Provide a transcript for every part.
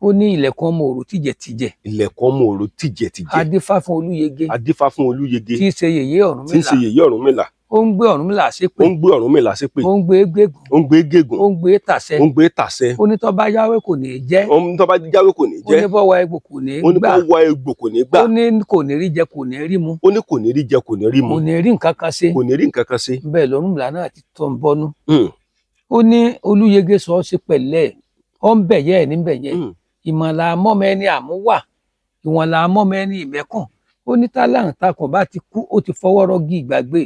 Ó ní ilẹ̀kùn ọmọ òru tìjẹ̀tìjẹ̀. Ilẹ̀kùn ọmọ òru tìjẹ̀tìjẹ̀. Adífá fún Olúyege. Adífá fún Olúyege. Tí í ṣe yèyé Tí ń ṣe Ọ̀rúnmìlà. yèyé Ọ̀rúnmìlà. Ó ń gbé Ọ̀rúnmìlà ṣépè. Ó ń gbé Ọ̀rúnmìlà ṣépè. Ó ń gbé gégùn. Ó ń gbé gégùn. Ó ń gbé tàṣẹ. Ó ń gbé tàṣẹ. Ó ní tó bá yáwé kò ní í jẹ́. Ó ní tó bá jáwé kò ní Ó ní jẹ́. bọ́wọ́ egbò kò ní í Ó ní gbà. bọ́ wá egbò kò ní gbà. Ó ní kò ní rí jẹ, kò ní rí mu. Ó ní kò ní rí jẹ, kò ní rí mu. Kò ní rí nǹkan kan ṣe. Kò ní rí nǹkan kan ṣe. Bẹ́ẹ̀ lọ́rúnmìlà náà ti tọ́ ń bọ́nú. Ó ní Olúyege sọ ọ́ sí pẹ̀lẹ́, ó ń bẹ̀yẹ́ ẹ̀ níbẹ̀yẹ́. Ìmọ̀lá mọ́mọ ẹni àmúwà, ìwọ̀nlá mọ́mọ ẹni ìmẹ́kùn. Ó ní táláǹtakùn bá ti kú, ó ti fọwọ́ rọ́gí ìgbàgbé.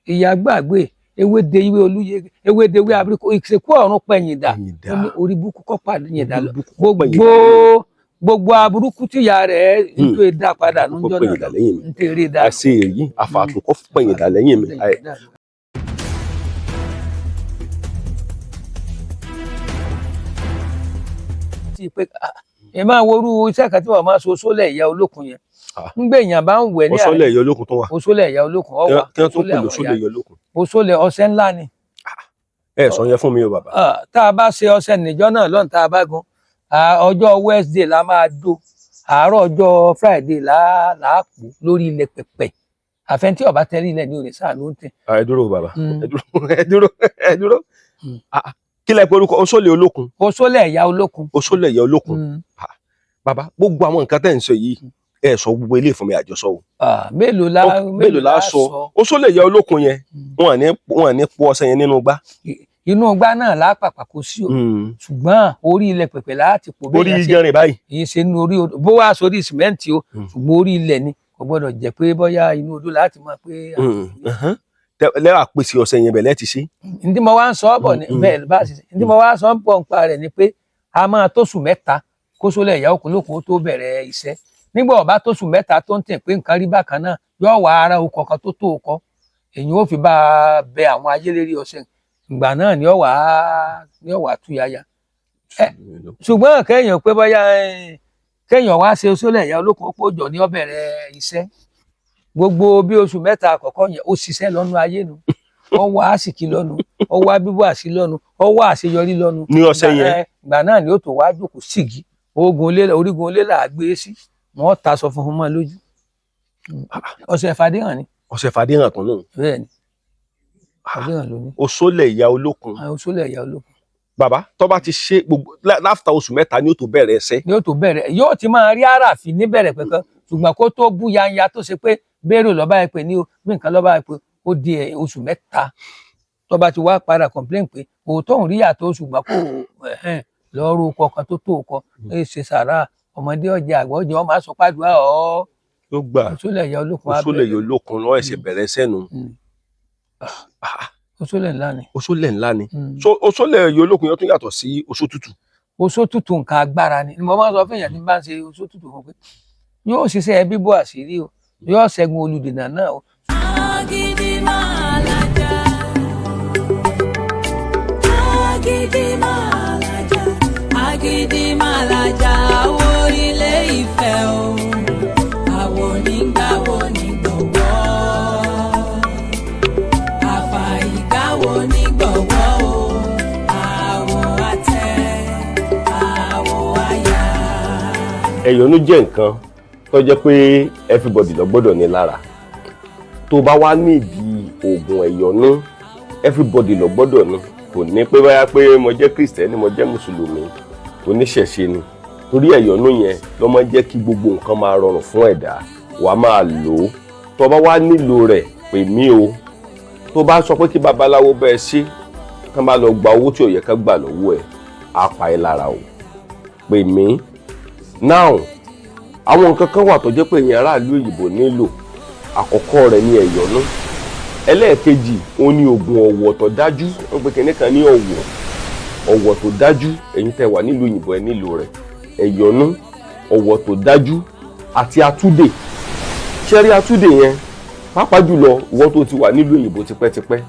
Ìyá gbàgbé ewé de ìwé Olúyege, ewé de ìwé abirikó, ìsìnkú ọ̀run pẹ̀yìn dà. Ẹ̀yìn dà. Ó ní orí burúkú kọ́ pàdé dà lọ. Orí burúkú kọ́ pẹ̀yìn dà. Gbogbo gbogbo aburúkú tíya rẹ̀ tó dá padà Kọ́ níjọ́ pẹ̀yìn náà dà lẹ́yìn mi. ń tèrè dà. Àṣe èyí àfàtún kọ́ pẹ̀yìn dà lẹ́yìn mi. Tí pé ẹ máa worú iṣẹ́ kan tí wọ́n máa so sólẹ̀ ìyá olókun yẹn. Ń gbé èèyàn bá ń wẹ̀ ní Ọ̀sọ́lẹ̀ ìyá olókun tó wà. Òṣòlẹ̀ ìyá olókun ọwà. Kí wọ́n tún pè Òṣòlẹ̀ àwọn lóṣòlẹ̀ ìyá ìyá olókun. Òṣòlẹ̀ ọṣẹ ńlá ni. Ẹ sọ yẹn fún mi o, bàbá. Tá a bá ṣe ọṣẹ níjọ́ náà lọ́n tá a bá gun, ọjọ́ Wednesday la máa do, àárọ̀ ọjọ́ Friday là á pò lórí ilẹ̀ pẹ̀pẹ̀. Àfẹn tí ọba tẹ́lẹ̀ ilẹ̀ ní òní sáà ló ń tẹ̀. Ẹ dúró, bàbá. Ẹ dúró, ẹ dúró, ẹ dúró. Kí lẹ pé orúkọ Òṣòlẹ̀ olókun? Òṣòlẹ̀ ìyá olókun. Òṣòlẹ̀ ìyá olókun. Bàbá, gbogbo àwọn nǹkan tẹ́ ń sọ yìí, ẹ sọ gbogbo ilé fún mi àjọsọ o. Mélòó la Mélòó la sọ? Òṣòlẹ̀ ìyá olókun yẹn, wọn ní pọ ọṣẹ yẹn nínú gbá. Inú igbá náà lápapà kò sí o, ṣùgbọ́n orí ilẹ̀ pẹ̀pẹ̀ láti pò Orí bẹ́ẹ̀ yẹn ṣe. iyanrìn báyìí. Kì í ṣe inú orí odò bó wàá sórí sìmẹ́ǹtì o, ṣùgbọ́n orí ilẹ̀ ni. Kò gbọ́dọ̀ jẹ́ pé bóyá inú odò láti máa pé. Lẹ́wà pèsè ọṣẹ yẹn bẹ̀ lẹ́ẹ̀tì sí. Ntí mo wá ń sọ bọ̀ ní bẹ́ẹ̀ bá ṣe ntí mo wá ń sọ bọ̀ nípa rẹ̀ ni pé a máa tóṣù 3 kó sólẹ̀ ìyá òkun lókun ó tó bẹ̀rẹ̀ iṣẹ́. Nígbà ó bá tóṣù 3 tó ń tẹ̀ pé nǹkan rí bákan náà, yóò wá ara okọ̀ kan tó tó okọ̀ èyí ó fi bá a bẹ àwọn ayélérí ọṣẹ. Ìgbà náà ni ó wà tú yaya. Ṣùgbọ́n kéèyàn pé bóyá kéèyàn wá ṣe sólẹ̀ ìyá olókun ó jọ ní ó bẹ̀rẹ̀ iṣẹ́, gbogbo bí oṣù 3 àkọ́kọ́ yẹn, ó ṣiṣẹ́ lọ́nu ayé nu, ó wá àsìkí lọ́nu, ó wá bíbọ́ àṣì lọ́nu, ó wá àṣeyọrí lọ́nu. Ní ọṣẹ yẹn. Ìgbà náà ni ó tó wá jókòó sígi ogun ilé, orígun ilé là á gbé sí, wọn taṣọ funfun mọ́ lójú. Ọṣẹ fàdéhàn ni. Ọṣẹ fàdéhàn tó náà. Bẹ́ẹ̀ ni, fàdéhàn ló ní. Òṣòlẹ̀ ìyá olókun. Òṣòlẹ̀ ìyá olókun. Bàbá, tó bá ti ṣe gbogbo láfta oṣù 3 ni ó tó bẹ̀rẹ̀ ẹsẹ̀. Ni ó tó bẹ̀rẹ̀. Yóò ti máa rí àràfin níbẹ̀rẹ̀ pẹ̀kan, ṣùgbọ́n kó tó bú yanya tó ṣe pé bẹ́ẹ̀rù lọ́ba ẹ pé ní o bí nǹkan lọ́ba ẹ pé ó di oṣù 3, tó bá ti wá padà complain pé òótọ́ òun rí yàtọ̀, ṣùgbọ́n kò lọ́ọ́rù kọ̀ọ̀kan tó tó kọ ẹ ṣe sàrà ọmọdé ọjà àgbà ọjà ọmọ aṣọ pàdùá ọ. Yóò gbà. Òṣòlẹ̀ ìyá olókun á Òṣòlẹ̀ bẹ̀rẹ̀. ìyá olókun lọ́wọ́ ẹ̀sẹ̀ bẹ̀rẹ̀ ẹsẹ̀ nu. Òṣòlẹ̀ ńlá ni. Òṣòlẹ̀ ńlá ni. So Òṣòlẹ̀ ìyá olókun yẹn tún yàtọ̀ sí oṣó tútù. Oṣó tútù nǹkan agbára ni. Mo máa ń sọ fún èèyàn tí bá ń ṣe oṣó tútù fún pé yóò ṣiṣẹ́ bíbọ́ àṣírí o, yóò ṣẹ́gun olùdènà náà o. Agídí máa lajà. Agídí máa lajà. Agídí máa lajà. Àwo ilé Ifẹ̀ o. Àwo nígbàwo nígbọ̀wọ́. Àfàìgbàwo nígbọ̀wọ́ o. Àwo àtẹ, àwo àyà. Ẹ̀yọ́nú jẹ́ nǹkan tó jẹ́ pé everybody ló gbọ́dọ̀ ní lára. Tó bá wá nídìí oògùn ẹ̀yọ́nú, everybody ló gbọ́dọ̀ ní. Kò ní pé báyà pé mo jẹ́ Kristẹni, mo jẹ́ Mùsùlùmí, oníṣẹ̀ṣe ni, torí ẹ̀yọ́nú yẹn ló máa ń jẹ́ kí gbogbo nǹkan máa rọrùn fún ẹ̀dá. Wàá máa lò ó. Tó bá wá nílò rẹ̀, pè mí o. Tó bá sọ pé kí babaláwo bẹ́ẹ̀ ṣe, kán bá lọ gba owó tí ò yẹ kán gbà lọ́wọ́ ẹ̀, á pa ẹ́ lára o. Pè mí now. Àwọn nǹkan kan wà tó jẹ́ pé èèyàn aráàlú òyìnbó nílò. Àkọ́kọ́ rẹ̀ ní ẹ̀yọ́nú. Ẹlẹ́ẹ̀kejì òun ní oògùn ọ̀wọ̀ tó dájú. Wọ́n pe kinní kan ní ọ̀wọ̀, ọ̀wọ̀ tó dájú. Ẹ̀yin tẹ́ wà nílùú òyìnbó, ẹ nílò rẹ̀. Ẹ̀yọ́nú, ọ̀wọ̀ tó dájú àti atúdè. Ṣẹ́rí atúdè yẹn, pàápàá jùlọ ìwọ tó ti wà nílùú òyìnbó tipẹ́tipẹ́,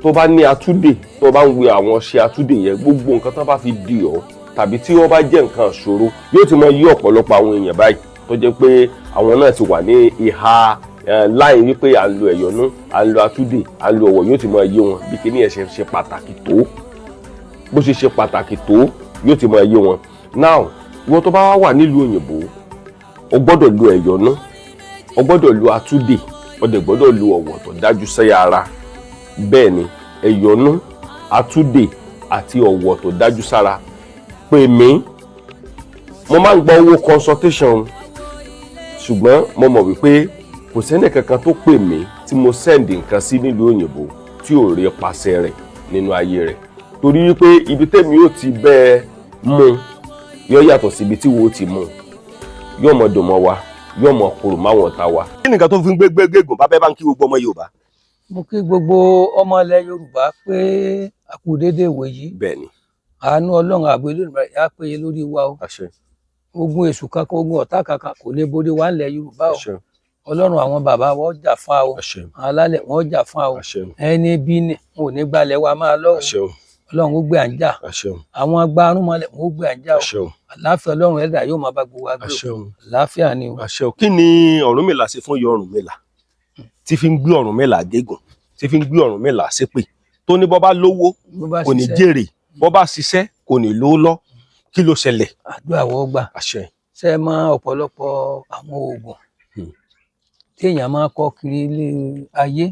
tó bá ní atúdè, tó bá ń wé àwọn ṣe atúdè yẹn, gbogbo nǹkan tó bá fi dì ọ́ tàbí tí wọ́n bá jẹ́ nǹkan ìṣòro, yóò ti mọ yí ọ̀pọ̀lọpọ̀ àwọn èèyàn báyìí tó jẹ́ pé àwọn náà ti wà ní ìhà láì wípé à ń lo ẹ̀yọ́nú, à ń lo atúdè, à ń lo ọ̀wọ̀, yóò ti mọ yé wọn bí kíní ẹ̀ ṣe ṣe pàtàkì tó. Bó ṣe ṣe pàtàkì tó, yóò ti mọ yé wọn. Now, ìwọ tó bá wá wà nílùú òyìnbó, o gbọ́dọ̀ lo ẹ̀yọ́nú, o gbọ́dọ̀ lo àtúndè, o dẹ̀ gbọ́dọ̀ lo ọ̀wọ̀ tó dájú sẹ́yà ara. Bẹ́ẹ̀ ni, ẹ̀yọ́nú, àtúndè àti ọ̀wọ̀ tó dájú sára. Pè mí, mo máa ń gba owó consultation, ṣùgbọ́n mo mọ̀ wípé kò sẹ́ni kankan tó pè mí tí mo send nǹkan sí nílùú òyìnbó tí ò rí pàṣẹ rẹ̀ nínú ayé rẹ̀, torí wípé ibi tẹ́mi ò ti bẹ́ẹ̀ mú yóò yàtọ̀ sí ibi tí wo ti mú. Yóò mọ dùn mọ́ wa, yóò mọ kúrò máwọn ọ̀tá wa. Kí nìkan tó fi ń gbé gbégùn bá bẹ́ẹ̀ bá ń kí gbogbo ọmọ Yorùbá? Mo kí gbogbo ọmọ ilẹ̀ Yorùbá pé a kú déédéé ìwé yìí. Bẹ́ẹ̀ ni. Àánú Ọlọ́run, ààbò Olódùmarè á péye lórí wa o. Àṣẹ. Ogun èṣù kankan, ogun ọ̀tá kankan kò ní borí wa ńlẹ̀ Yorùbá o. Àṣẹ. Ọlọ́run àwọn bàbá wọn jà fún wa o. Àṣẹ. Àwọn alálẹ̀ wọn jà fún wa o. Àṣẹ. Ẹni bí ni wọn ò ní gbalẹ̀ wa máa lọ́wọ́. Àṣẹ. Ọlọ́run ó gbé à ń jà. Àṣẹ. Àwọn agbárùnmọlẹ̀ wọn ó gbé à ń jà o. Àṣẹ. Àláfíà Ọlọ́run ẹ̀dá yóò máa bá gbogbo wa gbé o. Àṣẹ. Àláfíà ni o. Àṣẹ o. Kí ni Ọ̀rúnmìlà ṣe fún ìyá Ọ̀rúnmìlà tí fi ń gbé Ọ̀rúnmìlà gégùn, tí fi ń gbé Ọ̀rúnmìlà ṣépè, tó ní bọ́ bá lówó Bó bá kò ní ṣiṣẹ́, jèrè, bọ́ bá ṣiṣẹ́ kò ní lówó lọ? Kí ló ṣẹlẹ̀? Àdúrà wọ́n gbà. Àṣẹ. Ṣe é mọ ọ̀pọ̀lọpọ̀ àwọn oògùn téèyàn máa kọ́ kiri ilé ayé,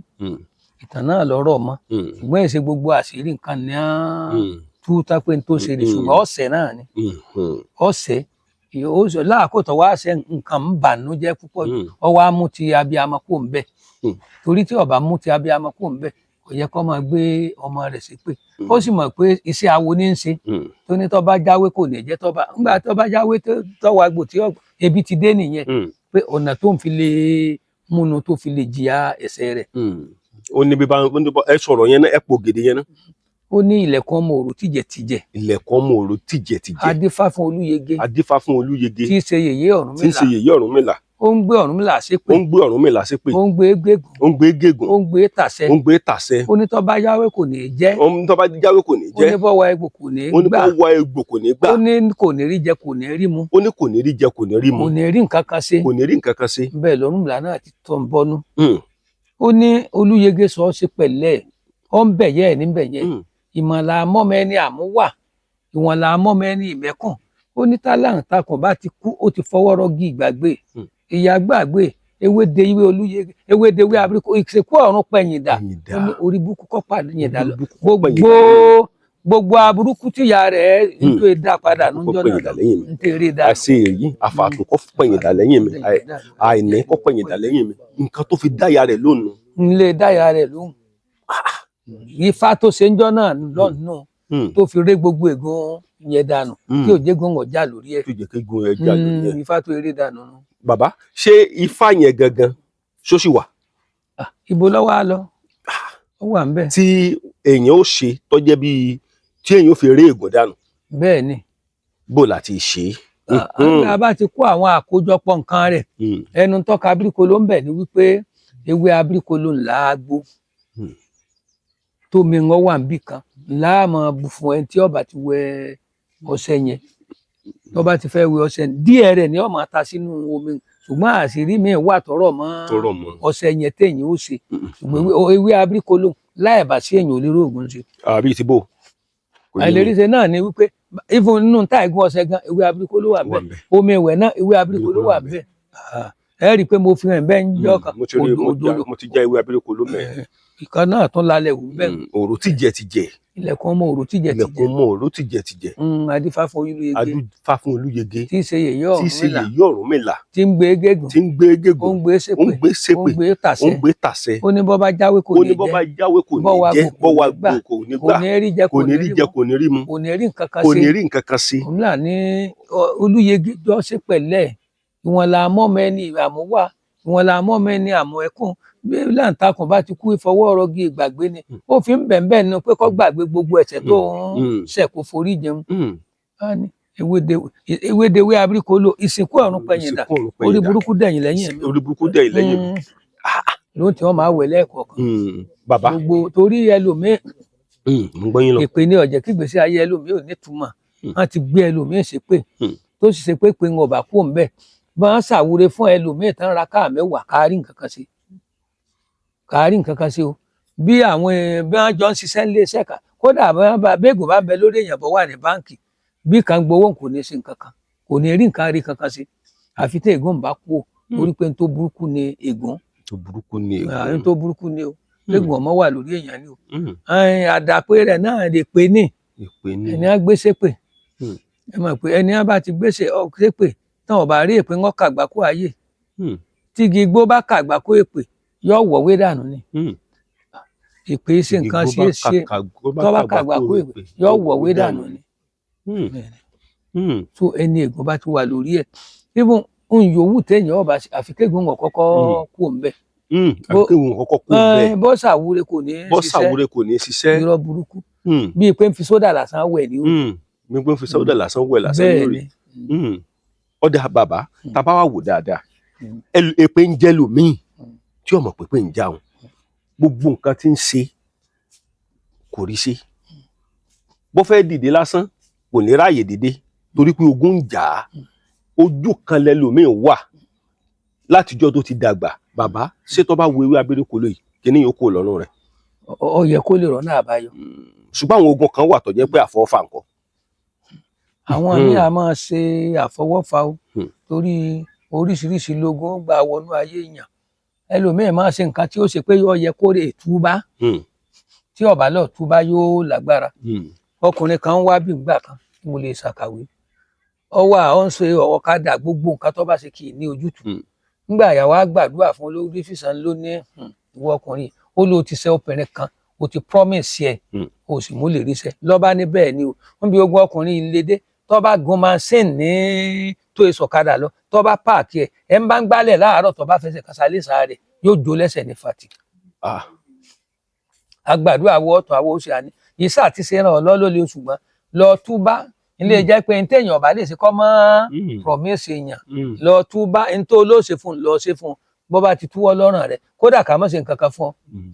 ìtàn náà lọ́rọ̀ mọ́, ṣùgbọ́n èsè gbogbo àṣírí nǹkan ní á tú tápé tó ṣe rè, ṣùgbọ́n ọ̀sẹ̀ náà ni ọ̀sẹ̀ láàkótọ̀ wá ṣe nǹkan ń bànújẹ́ púpọ̀ jù. Ọ wá mú ti abiyamọ kó ń bẹ̀, torí tí ó bá mú ti abiyamọ kó ń bẹ̀, kò yẹ kó máa gbé ọmọ rẹ̀ ṣépè. Ó sì mọ̀ pé iṣẹ́ awo ní í ṣe, tó ní tó bá jáwé kò ní jẹ́, tó bá ńgbà tó bá jáwé tó wá gbò tí ebi ti dé nìyẹn, pé ọ̀nà tó ń fi lè múnu tó fi lè jìyà ẹ̀ṣẹ̀ rẹ̀. Ó ní bí bá ó ní bá ẹ sọ̀rọ̀ yẹn náà, ẹ pò gèdè yẹn náà. Ó ní ilẹ̀kùn ọmọ òru tìjẹ̀tìjẹ̀. Ilẹ̀kùn ọmọ òru tìjẹ̀tìjẹ̀. Adífá fún Olúyege. Adífá fún Olúyege. Tí í ṣe yèyé Tí ń Ọ̀rúnmìlà. ṣe yèyé Ọ̀rúnmìlà. Ó ń gbé Ọ̀rúnmìlà ṣépè. Ó ń gbé Ọ̀rúnmìlà ṣépè. Ó ń gbé gbégùn. Ó ń gbé gégùn. Ó ń gbé tàṣẹ. Ó ń gbé tàṣẹ. Ó ní tó bá yáwé kò ní jẹ́. Ó ní tó bá jáwé kò ní Ó jẹ́. ní bọ́wọ́ egbò kò ní Ó ní gbà. bọ́ wá egbò kò ní gbà. Ó ní kò ní rí jẹ, kò ní rí mu. Ó ní kò ní rí jẹ, kò ní rí mu. Kò ní rí nǹkan kan ṣe. Kò ní rí nǹkan kan ṣe. Bẹ́ẹ̀ lọ́rúnmìlà náà ti tọ́ ń bọ́nú. Ó ní Olúyege sọ ọ́ sí pẹ̀lẹ́, ó ń bẹ̀yẹ́ ẹ̀ níbẹ̀ yẹn. Ìmọ̀lá mọ́mọ ẹni àmúwà, ìwọ̀nlá mọ́mọ ẹni ìmẹ́kùn. Ó ní tálàǹtakùn bá ti kú, ó ti fọwọ́ rọ́gí ìgbàgbé, ìyá gbàgbé ewé de ìwé Olúyege, ewé de ìwé abirikó, ìsìnkú ọ̀run pẹ̀yìn dà. Pẹ̀yìn dà. Ó ní orí burúkú kọ́ pàdé dà lọ. Orí burúkú kọ́ pẹ̀yìn Gbogbo dà. Gbogbo aburúkú tíya rẹ̀ nítorí dá padà Kọ́ níjọ́ pẹ̀yìn náà dà lẹ́yìn mi. nítorí dá. Àṣe èyí àfàtò kọ́ pẹ̀yìn dà lẹ́yìn mi, àìní kọ́ pẹ̀yìn dà lẹ́yìn mi. Nǹkan tó fi dáyà rẹ̀ lónìí. Nlé dáyà rẹ̀ lóhùn, ifá tó ṣe ń jọ́ náà lọ́nà tó fi ré gbogbo ègún yẹn dànù, tí ò jégún ọjà lórí ẹ̀. Tó jẹ́ kí gun ẹ̀ jà lórí ẹ̀. Ifá tó eré dànù nù. Bàbá, ṣé ifá yẹn gangan ṣó sì wà? Ah, ibo lọ́wọ́ á lọ, ó wà ń bẹ̀. Tí èèyàn ó ṣe tó jẹ́ bíi tí èèyàn ó fi ré ègún dànù? Bẹ́ẹ̀ ni. Bó láti ṣe é? A bá ti kó àwọn àkójọpọ̀ nǹkan rẹ̀, ẹnu tọ́ka abíríkolo ń bẹ̀ ni wípé ewé abíríkolo ńlá agbo, tómi ń wà níbì kan ńlá máa bù fún ẹni tí ó bá ti wẹ ọṣẹ yẹn. Tó bá ti fẹ́ wẹ ọṣẹ, díẹ̀ rẹ̀ ni ó máa ta sínú omi, ṣùgbọ́n àṣírí míì wà tọrọ mọ́ Tó rọ̀ mọ́. ọṣẹ yẹn téèyàn ó ṣe. Ṣùgbọ́n ewé abíríkolo láì bá sí èèyàn ò lè róògùn ṣe. Àbí ti bò? Kò yé mi. Àìléríṣe náà ni wípé even nínú tá ìgún ọṣẹ gan, ewé abíríkolo wà Wà bẹ́ẹ̀. ńbẹ̀. Omi ìwẹ̀ náà, ewé abíríkolo wà bẹ́ẹ̀. Ẹ rí i pé mo fi hàn bẹ́ẹ̀ ń jọ́ kan. Mo ti rí mo odò já- mo ti já ewé abíríkolo mẹ́. Ìkan náà tún lálẹ́ wù bẹ́ẹ̀. Òrò tìjẹ tìjẹ. Ilẹ̀kùn ọmọ òrò tìjẹ tìjẹ. Ilẹ̀kùn mọ́ òrò tìjẹ tìjẹ. Adífá fún Olúyege. Adúfá fún Olúyege. Tí í ṣe yèyé Tí í ṣe Ọ̀rúnmìlà. yèyé Ọ̀rúnmìlà. Tí ń gbé gégùn. Tí ń gbé gégùn. Ó ń gbé Ó ṣépè. ń gbé Ó ń ṣépè. gbé Ó tàṣẹ. ń gbé tàṣẹ. Ó ní bọ́ bá jáwé kò Ó ní ní bọ́ jẹ́. bá jáwé kò ní Bọ́ wa jẹ́. gbò Bọ́ wa kò ní gbà. gbò kò ní Kò gbà. ní rí jẹ. Kò ní rí jẹ, mu. kò ní rí mu. Kò ní rí nǹkan kan Kò ṣe. ní rí nǹkan kan ṣe. Òun ní Olúyege jọ ṣe pẹ̀lẹ́, ìwọ̀n là mọ́mọ ẹni àmúwà, ìwọ̀n là mọ́mọ ẹni àmú ẹkùn. Bí láǹtakùn bá ti kú, ìfọwọ́rọ́gì ìgbàgbé ni ó fi ń bẹ̀ǹbẹ̀ nínú pé kó gbàgbé gbogbo ẹ̀ṣẹ̀ tó ń ṣẹ̀, kó forí jẹun. Á ní ewédewé abíríkolo, ìsìnkú ọ̀run pẹ̀yìn dà. Ìsìnkú ọ̀run pẹ̀yìn Orí dà. burúkú dẹ̀yìn lẹ́yìn mi. Orí burúkú dẹ̀yìn lẹ́yìn mi. Ló tí wọ́n máa wẹ̀ lẹ́ẹ̀kọ̀ọ̀kan. Bàbá. Gbogbo torí ẹlòmíín, Mo ń gbọ́ yín lọ. èpè ní ọ̀jẹ̀ kígbésí ayé ẹlòmíín ò nítumọ̀. Wọ́n ti gbé ẹlòmíín ṣépè, tó sì ṣe pé pé ń ọ̀bà kú òun bẹ́ẹ̀ bá ń ṣàwúre fún ẹlòmíín tán, ra káà mẹ́wàá kárí nǹkan kan ṣe, kárí nǹkan kan ṣe o. Bí àwọn èèyàn bí wọ́n jọ ń ṣiṣẹ́ nílé iṣẹ́ kan, kódà bí wọ́n bá béègùn bá ń bẹ lórí èèyàn bọ́ wà ní báǹkì. Bí kan gbowó, kò ní sí nǹkan kan, kò ní rí nǹkan rí kankan sí, àfi tí ègún bá kú o. Torí pé n tó burúkú ni ègún. Tó burúkú ni Ah, ègún. n tó burúkú ni o. Ègún ọmọ wà lórí èèyàn ni o. Àdàpé rẹ̀ náà lè pè ní Ìpè ní. ẹni á gbé ṣépè. Ẹ mọ̀ pé ẹni á bá ti gbé ṣépè tán, ọba rí èpè, wọn kàgbákò ayé. Tígi igbó bá kàgbákò èpè, yóò wọ̀wé dànù ni. Èpè ṣe nǹkan ṣe é ṣe, tó bá kàgbákò èpè, yóò wọ̀wé dànù ni. Bẹ́ẹ̀ ni. So ẹni ègún bá ti wà lórí ẹ̀, even ń yòówù téèyàn ọba ṣe, àfi kégun wọn kọ́kọ́ kú òun bẹ́ẹ̀. Àfi kégun kọ́kọ́ kú bẹ́ẹ̀. Bọ́ sàwúre kò ní Bọ́ ṣiṣẹ́. Sàwúre kò ní ṣiṣẹ́. Irọ́ burúkú, bíi pé ń fi sódà lásán wẹ̀ ní o. Mi pé ń fi sódà lásán wẹ̀ lásán Bẹ́ẹ̀ lórí. ni. Ọ̀dà bàbá, tàbá wà wò dáadáa, èpè ń jẹ́ lòmíì tí ọmọ pépè ń jáun, gbogbo nǹkan tí ń ṣe kò rí ṣe. Bó fẹ́ dìde lásán, kò ní ráàyè dìde torí pé ogun ń jà á. Ojú kan lẹlòmíì wà látijọ́ tó ti dàgbà. Bàbá, ṣé tó bá wo ewé abẹ́rẹ́kọlò yìí, kíní yóò kó lọ́rùn rẹ̀? Ó yẹ kó lè rọ́nà àbáyọ. Ṣùgbọ́n àwọn ogun kan wà tó jẹ́ pé àfọwọ́fà nǹkan. Àwọn míì a máa ṣe àfọwọ́fà o, torí oríṣiríṣi lógún ó gbà wọnú ayé èèyàn. Ẹlòmíì máa ṣe nǹkan tí ó ṣe pé yóò yẹ kó rè túbá. Tí ó bá lọ túbá, yóò lágbára. Ọkùnrin kan wá bí ngbà kan tí mo lè ṣàkàwé, ọ wà, ọ ń ṣe ọ̀kadà, gbogbo nǹkan tó bá ṣe kì í ní ojútùú. Nígbà ìyàwó á gbàdúrà fún olórí fìsàn ló ní, ìwọ ọkùnrin, ó ló ti ṣe obìnrin kan, o ti promise ẹ, o sì mú lè ríṣẹ́ lọ́ba ní. Bẹ́ẹ̀ ni o, wọ́n bí ogun ọkùnrin yìí lédè. Tó bá gun machine ní tó ìsọ̀kadà lọ, tó bá park ẹ̀, ẹ̀ ń bá ń gbálẹ̀ láàárọ̀, tó bá fẹsẹ̀ kásálẹ́sà rẹ̀, yóò jó lẹ́sẹ̀ ní fati. Agbàdúrà wọ ọ̀tọ̀ àwọn oṣù àní ìsà àti ṣe ràn ọ́ lọ́lọ́lẹ̀, ṣùgbọ́n lọ túbá. Ilé jẹ́ pé ní téèyàn ọ̀bá lè ṣe kọ́ mọ́ promise èèyàn. Lọ túbá, ní tó ló ṣe fún un, lọ ṣe fún un. Bó bá ti túwọ́ lọ́rùn rẹ̀, kódà ká má ṣe nǹkan kan fún ọ,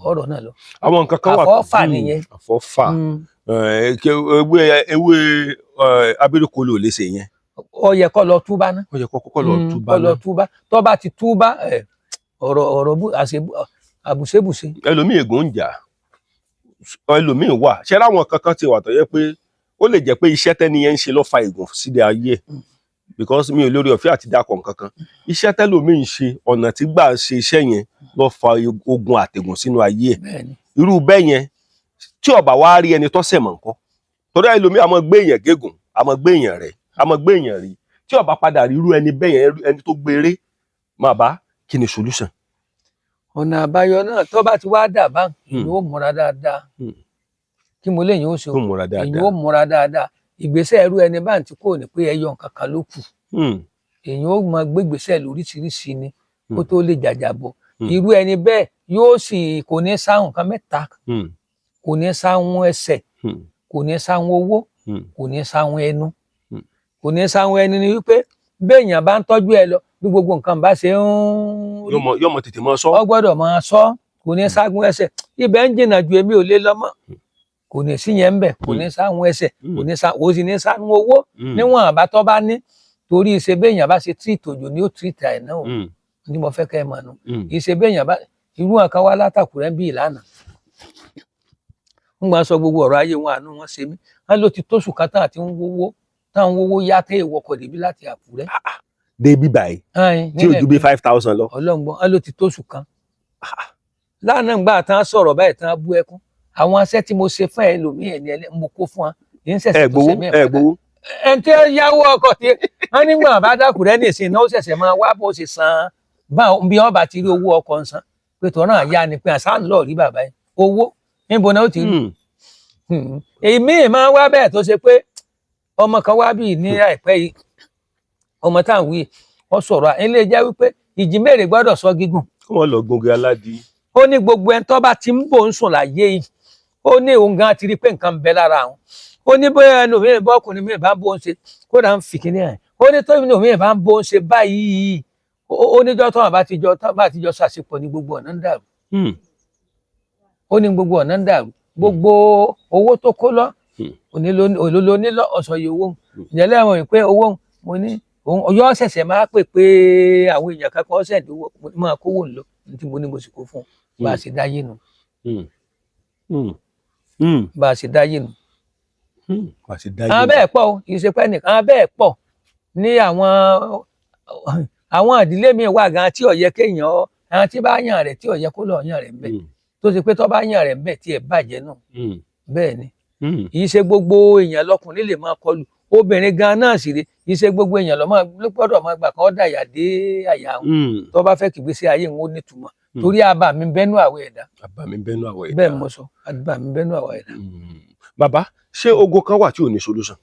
ọ̀rọ̀ náà lọ. Àwọn nǹkan kan wà. Àfọ́fà nìyẹn. Àfọ́fà. Ewé ewé abẹ́rẹ́kọlò ò lè ṣe yẹn? Ó yẹ kó lọ túbá ná. Ó yẹ kó kọ́kọ́ lọ túbá Kó lọ náà. túbá. Tó bá ti túbá, ọ̀rọ̀ ọ̀rọ̀ àbùṣebùṣe. Ẹlòmíì, ègún ń jà ẹlòmíì wà. Ṣé láwọn kankan ti wà tó yẹ pé ó lè jẹ́ pé iṣẹ́ tẹ́ni yẹn ń ṣe ló fa ègún sílẹ̀ ayé ẹ̀? Because mi ò lórí ọ̀fẹ́ àti dákọ̀ nǹkan kan. Iṣẹ́ tẹ́lòmíì ń ṣe, ọ̀nà tí gbà ṣe iṣẹ́ yẹn ló fa ogun àtẹ̀gùn sínú ayé ẹ̀. Bẹ́ẹ̀ni. Irú bẹ́ẹ̀ yẹn, tí ó bá wá rí ẹni tó ṣẹ̀ mọ̀ nǹkan, torí ẹlòmíì àmọ́ gbé èèyàn gégùn, àmọ́ gbé èèyàn rẹ̀, àmọ́ gbé èèyàn rí, tí ó bá padà rí irú ẹni bẹ́ẹ̀ yẹn, ẹni tó gbére máa bá, kí ni solution? Ọ̀nà àbáyọ náà, tó bá ti wá dà bá, èyí ó múra dáadáa. Kí mo léyìn ó ṣe o? Tó múra Èyí dáadáa. ó múra dáadáa. Ìgbésẹ̀ irú ẹni bá ń tí kò ní pé ẹyọ nǹkan kan ló kù. Èyí ó máa gbégbèsè lóríṣiríṣi ni kó tó lè jàjàbọ̀. Irú ẹni bẹ́ẹ̀ yóò sì kò ní sáhùn kan mẹ́ta. Kò ní sáhùn ẹsẹ̀, kò ní sáhùn owó, kò ní sáhùn ẹnu. Kò ní sáhùn ẹnu ni wípé béèyàn bá ń tọ́jú ẹ lọ, bí gbogbo nǹkan bá ṣe ń rí, Yóò mọ tètè mọ sọ. Ọ gbọ́dọ̀ máa sọ. Kò ní ságun ẹsẹ̀, ibẹ̀ ń jìnnà ju, èmi ò lè lọ mọ́, kò ní sí yẹn ń bẹ̀. Kò ní sáhùn ẹsẹ̀, kò ní sáhùn, kò sì ní sáhùn owó. Níwọ̀n àbá tó bá ní, torí ìṣe béèyàn bá ṣe treat òjò ni ó treat àìná o. Ní mo fẹ́ kẹ́ ẹ mọ̀ nù. Ìṣe béèyàn bá irú nǹkan wá látàkùrẹ́ bí ìlànà ń gbà sọ gbogbo ọ̀rọ̀ ayé wọn, àánú wọn ṣe mí. Wọn ló ti tóṣù kan tán àti ń wówó tán, ń wówó yá tẹ́ ìwọkọ̀ débi láti Àkúrẹ́. Dé bí báyìí tí ò ju bí 5,000 lọ. Ọlọ́ngbọ́n, wọn ló ti tóṣù kan lánàá gbà tán sọ̀rọ̀ báyìí tán, bú ẹkún. Àwọn aṣẹ́ tí mo ṣe fún ẹ lòmíì ẹ̀ ní ẹlẹ́ mo kó fún wa ní Ẹ ṣẹ̀ṣẹ̀ tó gbowó? ṣe mí Ẹ gbowó? Ẹn tí ó yáwó ọkọ̀ tí wọ́n nígbà bá dákùrẹ́ nìsín náà, ó ṣẹ̀ṣẹ̀ máa wá bó ṣe san bí wọ́n bá ti rí owó ọkọ̀ ń san pé tọ́ náà yá ni pé àṣà ń lọ rí bàbá yìí, owó níbo náà ó ti rí. Èmi máa ń wá bẹ́ẹ̀ tó ṣe pé ọmọ kan wá bíi ní àìpẹ́ yìí, ọmọ táwọn wí, wọ́n sọ̀rọ̀ ilé jẹ́ wípé ìjímèrè gbọ́dọ̀ sọ gígùn. Kí wọ́n lọ gungi aládìí. Ó ní gbogbo ẹni tó bá ti ń bò ń sùn láyé yìí, ó ní òun gan ti rí pé nǹkan ń bẹ lára àwọn. Ó ní bóyá ẹnu mi bá ọkùnrin mi bá ń bó ń ṣe, kódà ń fi kíní ẹ̀, ó ní tó ẹnu mi bá ń bó ń ṣe báyìí, ó níjọ́ tó bá ti jọ ṣàṣepọ̀ ní gbogbo ọ̀nà ń dàrú. Ó ní gbogbo ọ̀nà ń dàrú, gbogbo owó tó kó lọ òní ló ní lọ ọ̀sọ̀ yìí owó ìyẹn lẹ́wọ̀n pé owó mo ní òun yọ ṣẹ̀ṣẹ̀ máa pè pé àwọn èèyàn kankan ọ̀sẹ̀ ìdówó máa kówó ńlọ ní tí mo ní mo sì kó fún un. Bá a ṣe dáyé nu. Bá a ṣe dáyé nu. Wà á ti dáyé. Àwọn bẹ́ẹ̀ pọ̀ o, kì í ṣe pé nìkan, àwọn bẹ́ẹ̀ pọ̀ ní àwọn ìdílé mi wà gan tí ó yẹ kéèyàn, àwọn tí bá yàn rẹ̀ tí ó yẹ kó lọ yàn rẹ̀ ńbẹ̀, tó ṣe pé tó bá yàn rẹ̀ ńbẹ̀ tí ẹ̀ bàjẹ́ náà. Bẹ́ẹ̀ ni, kì í ṣe gbogbo èèyàn lọkùnrin lè máa kọlù. Obìnrin gan náà sì rè, kì í ṣe gbogbo èèyàn ló máa ló gbọ́dọ̀ máa gbà kán dàyà dé àyà wọn tó bá fẹ́ kí ìgbésí ayé wọn ó nítumọ̀, torí àbá mi bẹ́nu àwọ̀ ẹ̀dá. Àbá mi bẹ́nu àwọ̀ ẹ̀dá. Bẹ́ẹ̀ mo sọ, àbá mi bẹ́nu àwọ̀ ẹ̀dá. Bàbá, ṣé ogun kan wà tí ò ní solution?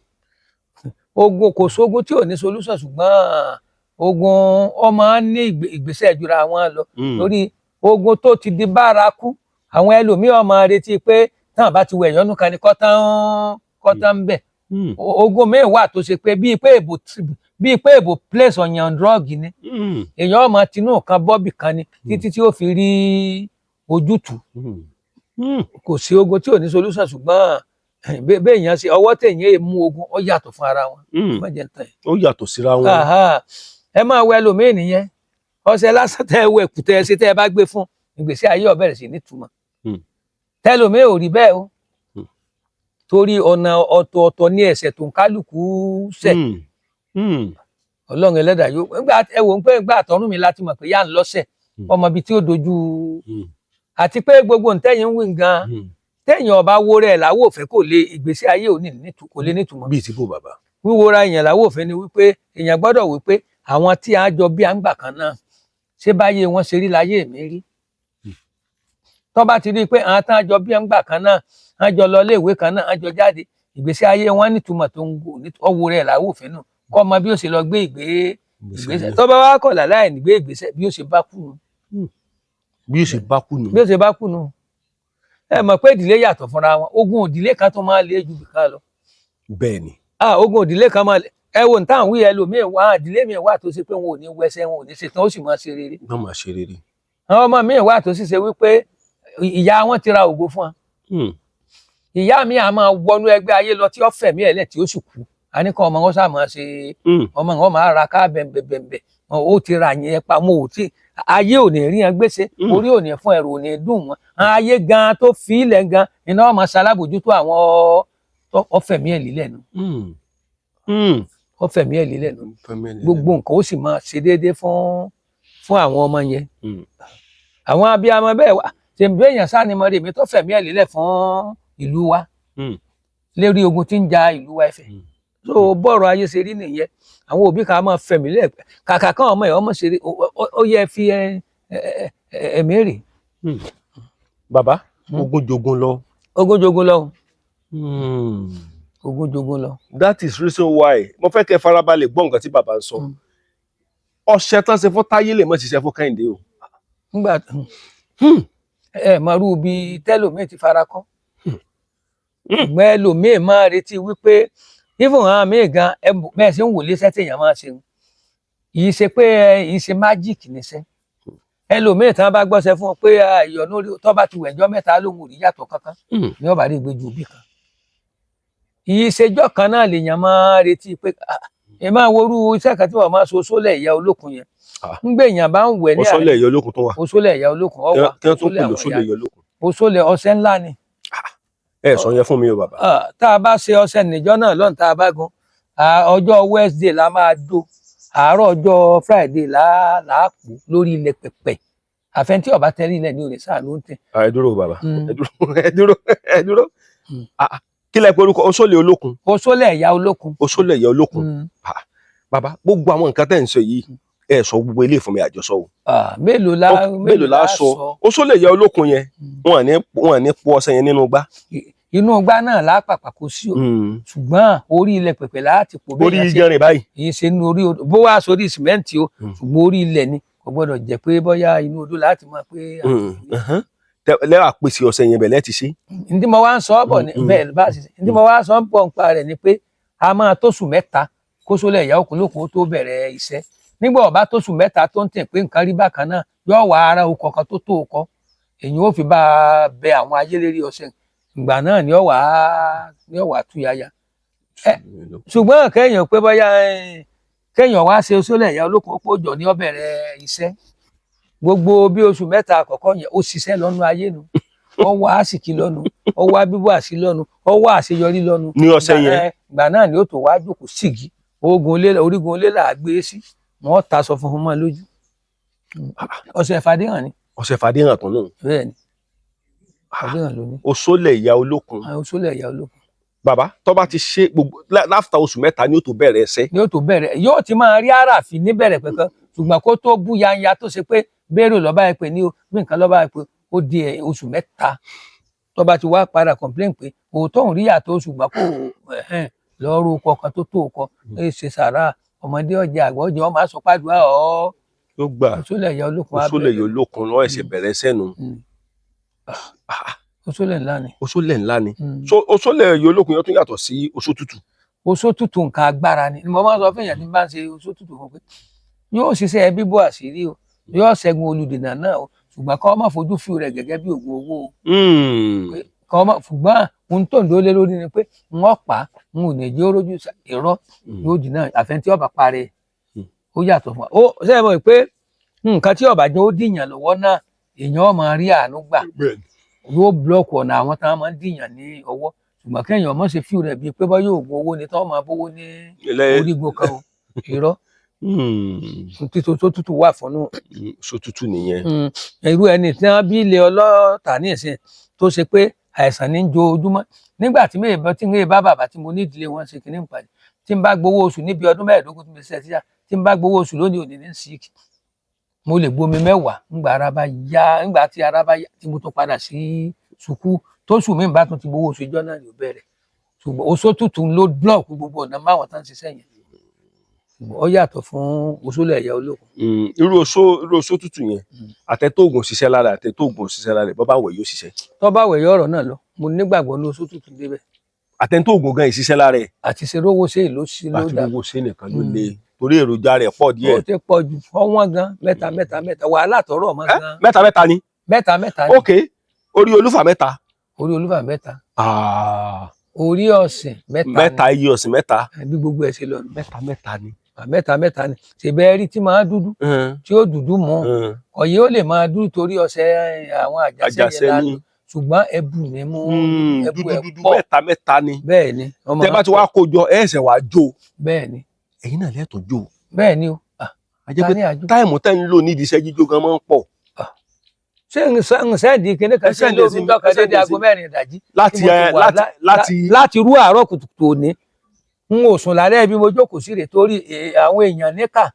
Ogun, kò sógun tí ò ní solution, ṣùgbọ́n ogun ó máa ń ní ìgbésẹ̀ jura wọn lọ, torí ogun tó ti di bárakú, àwọn ẹlòmíì máa retí pé táwọn bá ti wẹ̀ yọ́nú kan ní kọ́tán ń bẹ̀. Ogun míì wà tó ṣe pé bíi pé èbò place on drug ni, èèyàn ọmọ tinú kan bọ́bì kan ni títí tí ó fi rí ojútùú. Kò sí ogun tí ò ní solution, ṣùgbọ́n béèyàn ṣe ọwọ́ tẹ̀yìn èè mú ogun, ó yàtọ̀ fún ara wọn. Má jẹ́ ń tàn yín. Ó yàtọ̀ síra wọn. Aha. Ẹ máa wẹ ẹlòmíì nìyẹn, ọṣẹ lásán tẹ ẹ wẹ kù tẹ ẹ ṣe, tẹ ẹ bá gbé fún, ìgbésí ayé ó bẹ̀rẹ̀ sí nítumọ̀. Tẹlòmíì ò rí bẹ́ẹ̀ o, torí ọ̀nà ọ̀tọ̀ọ̀tọ̀ ní ẹ̀ṣẹ̀ tó ń kálukú ṣẹ̀. Ọlọ́run ẹlẹ́dàá yóò nígbà ẹ wò ó pé nígbà àtọ́run mi láti mọ̀ pé yá ń lọ́sẹ̀, ọmọ ibi tí ó dojú, àti pé gbogbo ntẹ́yìn ń wí gan, téèyàn ọba wo rẹ̀ láwò òfẹ́, kò lè ìgbésí ayé òní kò lè nítumọ̀. Bíi ti bò, bàbá? Wíwora èèyàn láwò òfẹ́ ni wípé èèyàn gbọ́dọ̀ wípé àwọn tí a jọ bí à ń gbà kan náà, ṣé báyé wọn ṣe rí láyé mi rí? Tó bá ti rí i pé àwọn tí a jọ bí à ń gbà kan náà, a jọ lọ iléèwé kan náà, a jọ jáde, ìgbésí ayé wọn nítumọ̀ tó ń gò ọwọ́ rẹ̀ láwò òfẹ́ nù, kọ́ ọmọ bí ó ṣe lọ gbé ìgbésẹ̀. Tó bá wá kọ̀ láì ní gbé ìgbésẹ̀, bí ó ṣe bá kú nù. Bí ó ṣe bá kú nù. Bí ó ṣe bá kú nù. Ẹ mọ̀ pé ìdílé yàtọ̀ fúnra wọn, ogun ìdílé kan tó máa lé ju bìkan lọ. Bẹ́ẹ̀ ni. Ah, ogun ìdílé kan máa lé. Ẹ wo nǹkan àwọn ẹlòmíín wá, ìdílé mi wà tó ṣe pé wọn ò ní wẹsẹ, wọn ò ní ṣe tán, ó sì máa ṣe rere. Wọ́n máa ṣe rere. Àwọn ọmọ míín wà tó sì ṣe wípé ìyá wọn ti ra ògo fún wọn. Ìyá mi à máa wọnú ẹgbẹ́ ayé lọ tí ó fẹ̀mí ẹ̀ lẹ̀ tí ó sì kú, a ní kọ́ ọmọ wọn sáà máa ṣe, ọmọ wọn máa ra ká bẹ̀m̀bẹ̀m̀bẹ̀, ó ti ra yẹn pa mo ò tí ayé ò ní rí yẹn gbèsè, orí ò ní fún ẹrù ò ní dùn wọn, ayé gan tó fi ilẹ̀ gan iná ọmọ ṣalábòjútó àwọn ọfẹ̀mí ẹ̀ lílẹ̀ nù, ọfẹ̀mí ẹ̀ lílẹ̀ nù. Gbogbo nǹkan ó sì máa ṣe déédéé fún àwọn ọmọ yẹn. Àwọn abiyamọ bẹ́ẹ̀ wà tèmi èèyàn sáà ni mo rí mi tó fẹ̀mí ẹ̀ lílẹ̀ fún ìlú wa lérí ogun tí ń ja ìlú wa Ifẹ̀. So bọ́ọ̀rọ̀ ayé ṣe rí nìyẹn. Àwọn òbí kan máa fẹ̀mí lẹ̀ kàkà kan ọmọ ẹ̀ ọmọ ṣe rí, ó yẹ fi ẹ̀mí rè. Bàbá, ogun jogun lọ. Ogun jogun lọ, ogun jogun lọ. That is reason why mo fẹ́ kẹ́ farabalẹ̀ gbọ́ nǹkan tí bàbá ń sọ. Ọṣẹ tán ṣe fún Táyé lè mọ̀ ṣiṣẹ́ fún Kẹ́hìndé o. Nígbà ẹ mọ irú bí tẹlòmíì ti fara kọ́, ṣùgbọ́n ẹlòmíì máa retí wípé even àwọn míì gan bẹ́ẹ̀ ṣe ń wò léṣẹ́ téèyàn máa ṣe, yìí ṣe pé yìí ṣe magic níṣẹ́. Ẹlòmíì tí wọ́n bá gbọ́sẹ̀ fún ọ pé ìyọ̀nù tó bá ti wẹ̀jọ́ mẹ́ta lóhùn ò rí yàtọ̀ kankan, ní ọba rí gbé ju òbí kan. Ìṣèjọ́ kan náà lèèyàn máa retí pé ẹ máa worú iṣẹ́ kan tí wọ́n máa so sólẹ̀ ìyá olókun yẹn, ń gbé èèyàn bá ń wẹ̀ ní Òṣòlẹ̀ ìyá olókun tó wà. Òṣòlẹ̀ ìyá olókun ọwà. Kí wọ́n tún pè lóṣòlẹ̀ ìyá olókun? Òṣòlẹ̀ ọṣẹ ńlá ni. Ẹ sọ yẹn fún mi o, bàbá. Tá a bá ṣe ọṣẹ níjọ́ náà lọ́n, tá a bá gun, ọjọ́ Wednesday la máa dó, àárọ̀ ọjọ́ Friday là á pò lórí ilẹ̀ pẹ̀pẹ̀. Àfẹn tí ọba tẹ́lẹ̀ ilẹ̀ ní òní sáà ló ń tẹ̀. Ẹ dúró, bàbá, ẹ dúró, ẹ dúró, ẹ dúró. Kí lẹ pé orúkọ Òṣòlẹ̀ olókun? Òṣòlẹ̀ ìyá olókun. Òṣòlẹ̀ ìyá olókun. Bàbá, gbogbo àwọn nǹkan tẹ́ ń sọ yìí, ẹ sọ gbogbo ilé fún mi àjọsọ o. Mélòó la Mélòó la sọ? Òṣòlẹ̀ ìyá olókun yẹn, wọn ní pọ ọṣẹ yẹn nínú gbá? Inú igbá náà lápapà kò sí o, ṣùgbọ́n orí ilẹ̀ pẹ̀pẹ̀ láti pò. Orí iyanrìn báyìí? Kì í ṣe inú orí odò, bó wá sórí sìmẹ́ǹtì o, ṣùgbọ́n orí ilẹ̀ ni, kò gbọ́dọ̀ jẹ́ pé bóyá inú odò láti máa pé. Lẹ́wà pèsè ọṣẹ yẹn bẹ̀ lẹ́ẹ̀tì sí. Ntí mo wá ń sọ ọ́ bọ̀ ní bẹ́ẹ̀ bá ṣe, ntí mo wá ń sọ ọ́ bọ̀ nípa rẹ̀ ni pé a máa tóṣù 3 kó sólẹ̀ ìyá òkun lókun ó tó bẹ̀rẹ̀ iṣẹ́. Nígbà ó bá tóṣù 3 tó ń tẹ̀ pé nǹkan rí bákan náà, yóò wá ara okọ̀ kan tó tó okọ̀ èyí ó fi bá a bẹ àwọn ayé lérí ọṣẹ. Ìgbà náà ni ó wà tú yaya. Ṣùgbọ́n kéèyàn pé bóyá kéèyàn wá ṣe sólẹ̀ ìyá olókun ó pòjọ ní ó bẹ̀rẹ̀ iṣẹ́, gbogbo bí oṣù 3 àkọ́kọ́ yẹn, ó ṣiṣẹ́ lọ́nà ayé nu. Ọ wá àsìkí lọ́nu, ọ wá bíbọ̀ àsí lọ́nu, ọ wá àṣeyọrí lọ́nu. Ní ọ̀sẹ̀ yẹn. Ìgbà náà ni ó tó wá jókòó sígi ogun ilé, orígun ilé là á gbé sí, wọn ta sọ funfun mọ́ lójú. Ọ̀sẹ̀ Fàdéhàn ni. Ọṣẹ Fàdéhàn tán náà. Bẹ́ẹ̀ ni, Fàdéhàn ló ní. Oṣólẹ̀ ìyá olókun. Àwọn oṣólẹ̀ ìyá olókun. Bàbá, tó bá ti ṣe gbogbo láfta oṣù 3 ni ó tó bẹ̀rẹ̀ ẹsẹ̀. Ni ó tó bẹ̀rẹ̀, yóò ti máa rí àràfin níbẹ̀rẹ̀ pẹ̀kan, ṣùgbọ́n kó tó bú yanya tó ṣe pé bẹ́ẹ̀rù lọ́ba ẹ pé ní o bí nǹkan lọ́ba ẹ pé ó di ẹ̀ oṣù 3, tó bá ti wá padà complain pé òótọ́ òun rí yàtọ̀, ṣùgbọ́n kò ẹ̀hẹ́n lọ́ọ́rù ọkọ̀ kan tó tó ọkọ̀ ẹ ṣe sàrà ọmọdé ọjà àgbà ọjà ọmọ aṣọ pàdùá ọ. Yóò gbà. Oṣólẹ̀ ìyá olókun á Oṣólẹ̀ ìyá bẹ̀rẹ̀. olókun lọ ẹsẹ̀ bẹ̀rẹ̀ ẹsẹ̀ nu. Oṣólẹ̀ ńlá ni. Oṣólẹ̀ ńlá ni. So oṣólẹ̀ ìyá olókun yẹn tún yàtọ̀ sí oṣó tútù. Oṣó tútù nǹkan agbára ni. Mo máa ń sọ fún èèyàn tí n bá ń ṣe oṣó tútù fún pé yóò ṣiṣẹ́ bíbọ̀ àṣírí o, yóò ṣẹ́gun olùdènà náà o, ṣùgbọ́n kọ́ má fojú fíw rẹ̀ gẹ́gẹ́ bí oògùn owó o. Kọ́ má, ṣùgbọ́n ohun tó ń dúró lé lórí ni pé wọ́n pa n ò ní jẹ́ ó rójú irọ́ yóò dì náà àfẹn tí ọba parẹ́. Ó yàtọ̀ fún wa. Ó ṣe é mọ̀ pé nǹkan tí ọba jẹ́ ó dìyàn lọ́wọ́ náà, èèyàn ó máa rí àánú gbà, yóò búlọ̀kù ọ̀nà àwọn táwọn máa ń dìyàn ní ọwọ́, ṣùgbọ́n kéèyàn má ṣe fíw rẹ̀ bíi pé bá yóò gun owó ni táwọn máa bówó ní orígun kan o, irọ́. Títò tó tútù wà fún un. Oṣó tútù nìyẹn. Irú ẹni tí wọ́n bí ilé ọlọ́ta ní ìsìn tó ṣe pé àìsàn ní jo ojúmọ́, nígbà tí mi tí mi bá bàbá tí mo ní ìdílé wọn ṣe kìíní ìpàdé, tí n bá gbowó oṣù níbi ọdún 15 tí mo ṣe tíṣà, tí n bá gbowó oṣù lónìí òní ní síìkì, mo lè gbomi 10 ńgbà ara bá yá, ńgbà tí ara bá yá tí mo tún padà sí sùkú tóṣù mi bá tún ti gbowó oṣù, ìjọ náà ni ó bẹ̀rẹ̀. Ṣùgbọ́n oṣó tútù ló blọọkù gbogbo ọ̀nà máwọn tán ń ṣiṣẹ́ yẹn. Ṣùgbọ́n ó yàtọ̀ fún oṣólẹ̀ ẹ̀yà olókun. Irú oṣó tútù yẹn, àtẹ̀tóògùn ṣiṣẹ́ lára, àtẹ̀tóògùn ṣiṣẹ́ lára, bọ́ bá wẹ̀ yóò ṣiṣẹ́. Tó bá wẹ̀yọ́ ọ̀rọ̀ náà lọ, mo nígbàgbọ́ ní oṣó tútù débẹ̀. Àtẹ̀tóògùn gan ìṣiṣẹ́ lára ẹ̀. Àti ṣe rówó ṣe èlò sí ló Àti dà. gbogbo ṣe nìkan ló le torí èròjà rẹ̀ pọ̀ díẹ̀. Ó ti pọ̀ jù, ọwọ́n gan, mẹ́ta mẹ́ta mẹ́ta, wàhálà tọrọ mọ́ gan. Mẹ́ta mẹ́ta ni. Mẹ́ta mẹ́ta ni. Ok, orí olúfà 3. Orí olúfà 3, orí ọ̀sìn 3 ni. 3, iye ọ̀sìn 3. Bí gbogbo ẹ̀ ṣe lọ nù. Mẹ́ta mẹ́ta ni. Mẹ́ta mẹ́ta ni. Ṣèbẹ́ rí tí máa dúdú tí ó dúdú mọ́ ọ̀yẹ́, ó lè máa dúdú torí ọṣẹ àwọn àjàṣẹ́ yẹn Àjàṣẹ́ lánàá ni. Ṣùgbọ́n ẹbù ni mú ẹbù Dúdú ẹ̀ dúdú pọ̀. Mẹ́ta mẹ́ta ni. Bẹ́ẹ̀ ni ọmọ Tẹ́ bá ti wá kó jọ, ẹ ẹsẹ̀ wàá jó. Bẹ́ẹ̀ ni. Ẹ̀yin náà lẹ́tọ̀ọ́ jó. Bẹ́ẹ̀ ni o. Ah, A jẹ́ ta pé ní àjò? time tẹ́ ń lò nídìí iṣẹ́ jíjó gan máa ń pọ̀. Ṣé ń send kíní kan Ẹ sí send ẹ̀ lóru sí mi, dọ́kan ẹ send dédé ẹ̀ aago sí mi. 4 ìdájí Láti tí mo ti ẹ wà láti láti láti rú àárọ̀ kùtùkùtù òní, n ò sùn lálẹ́ bí mo jókòó sí rè torí àwọn èèyàn níkà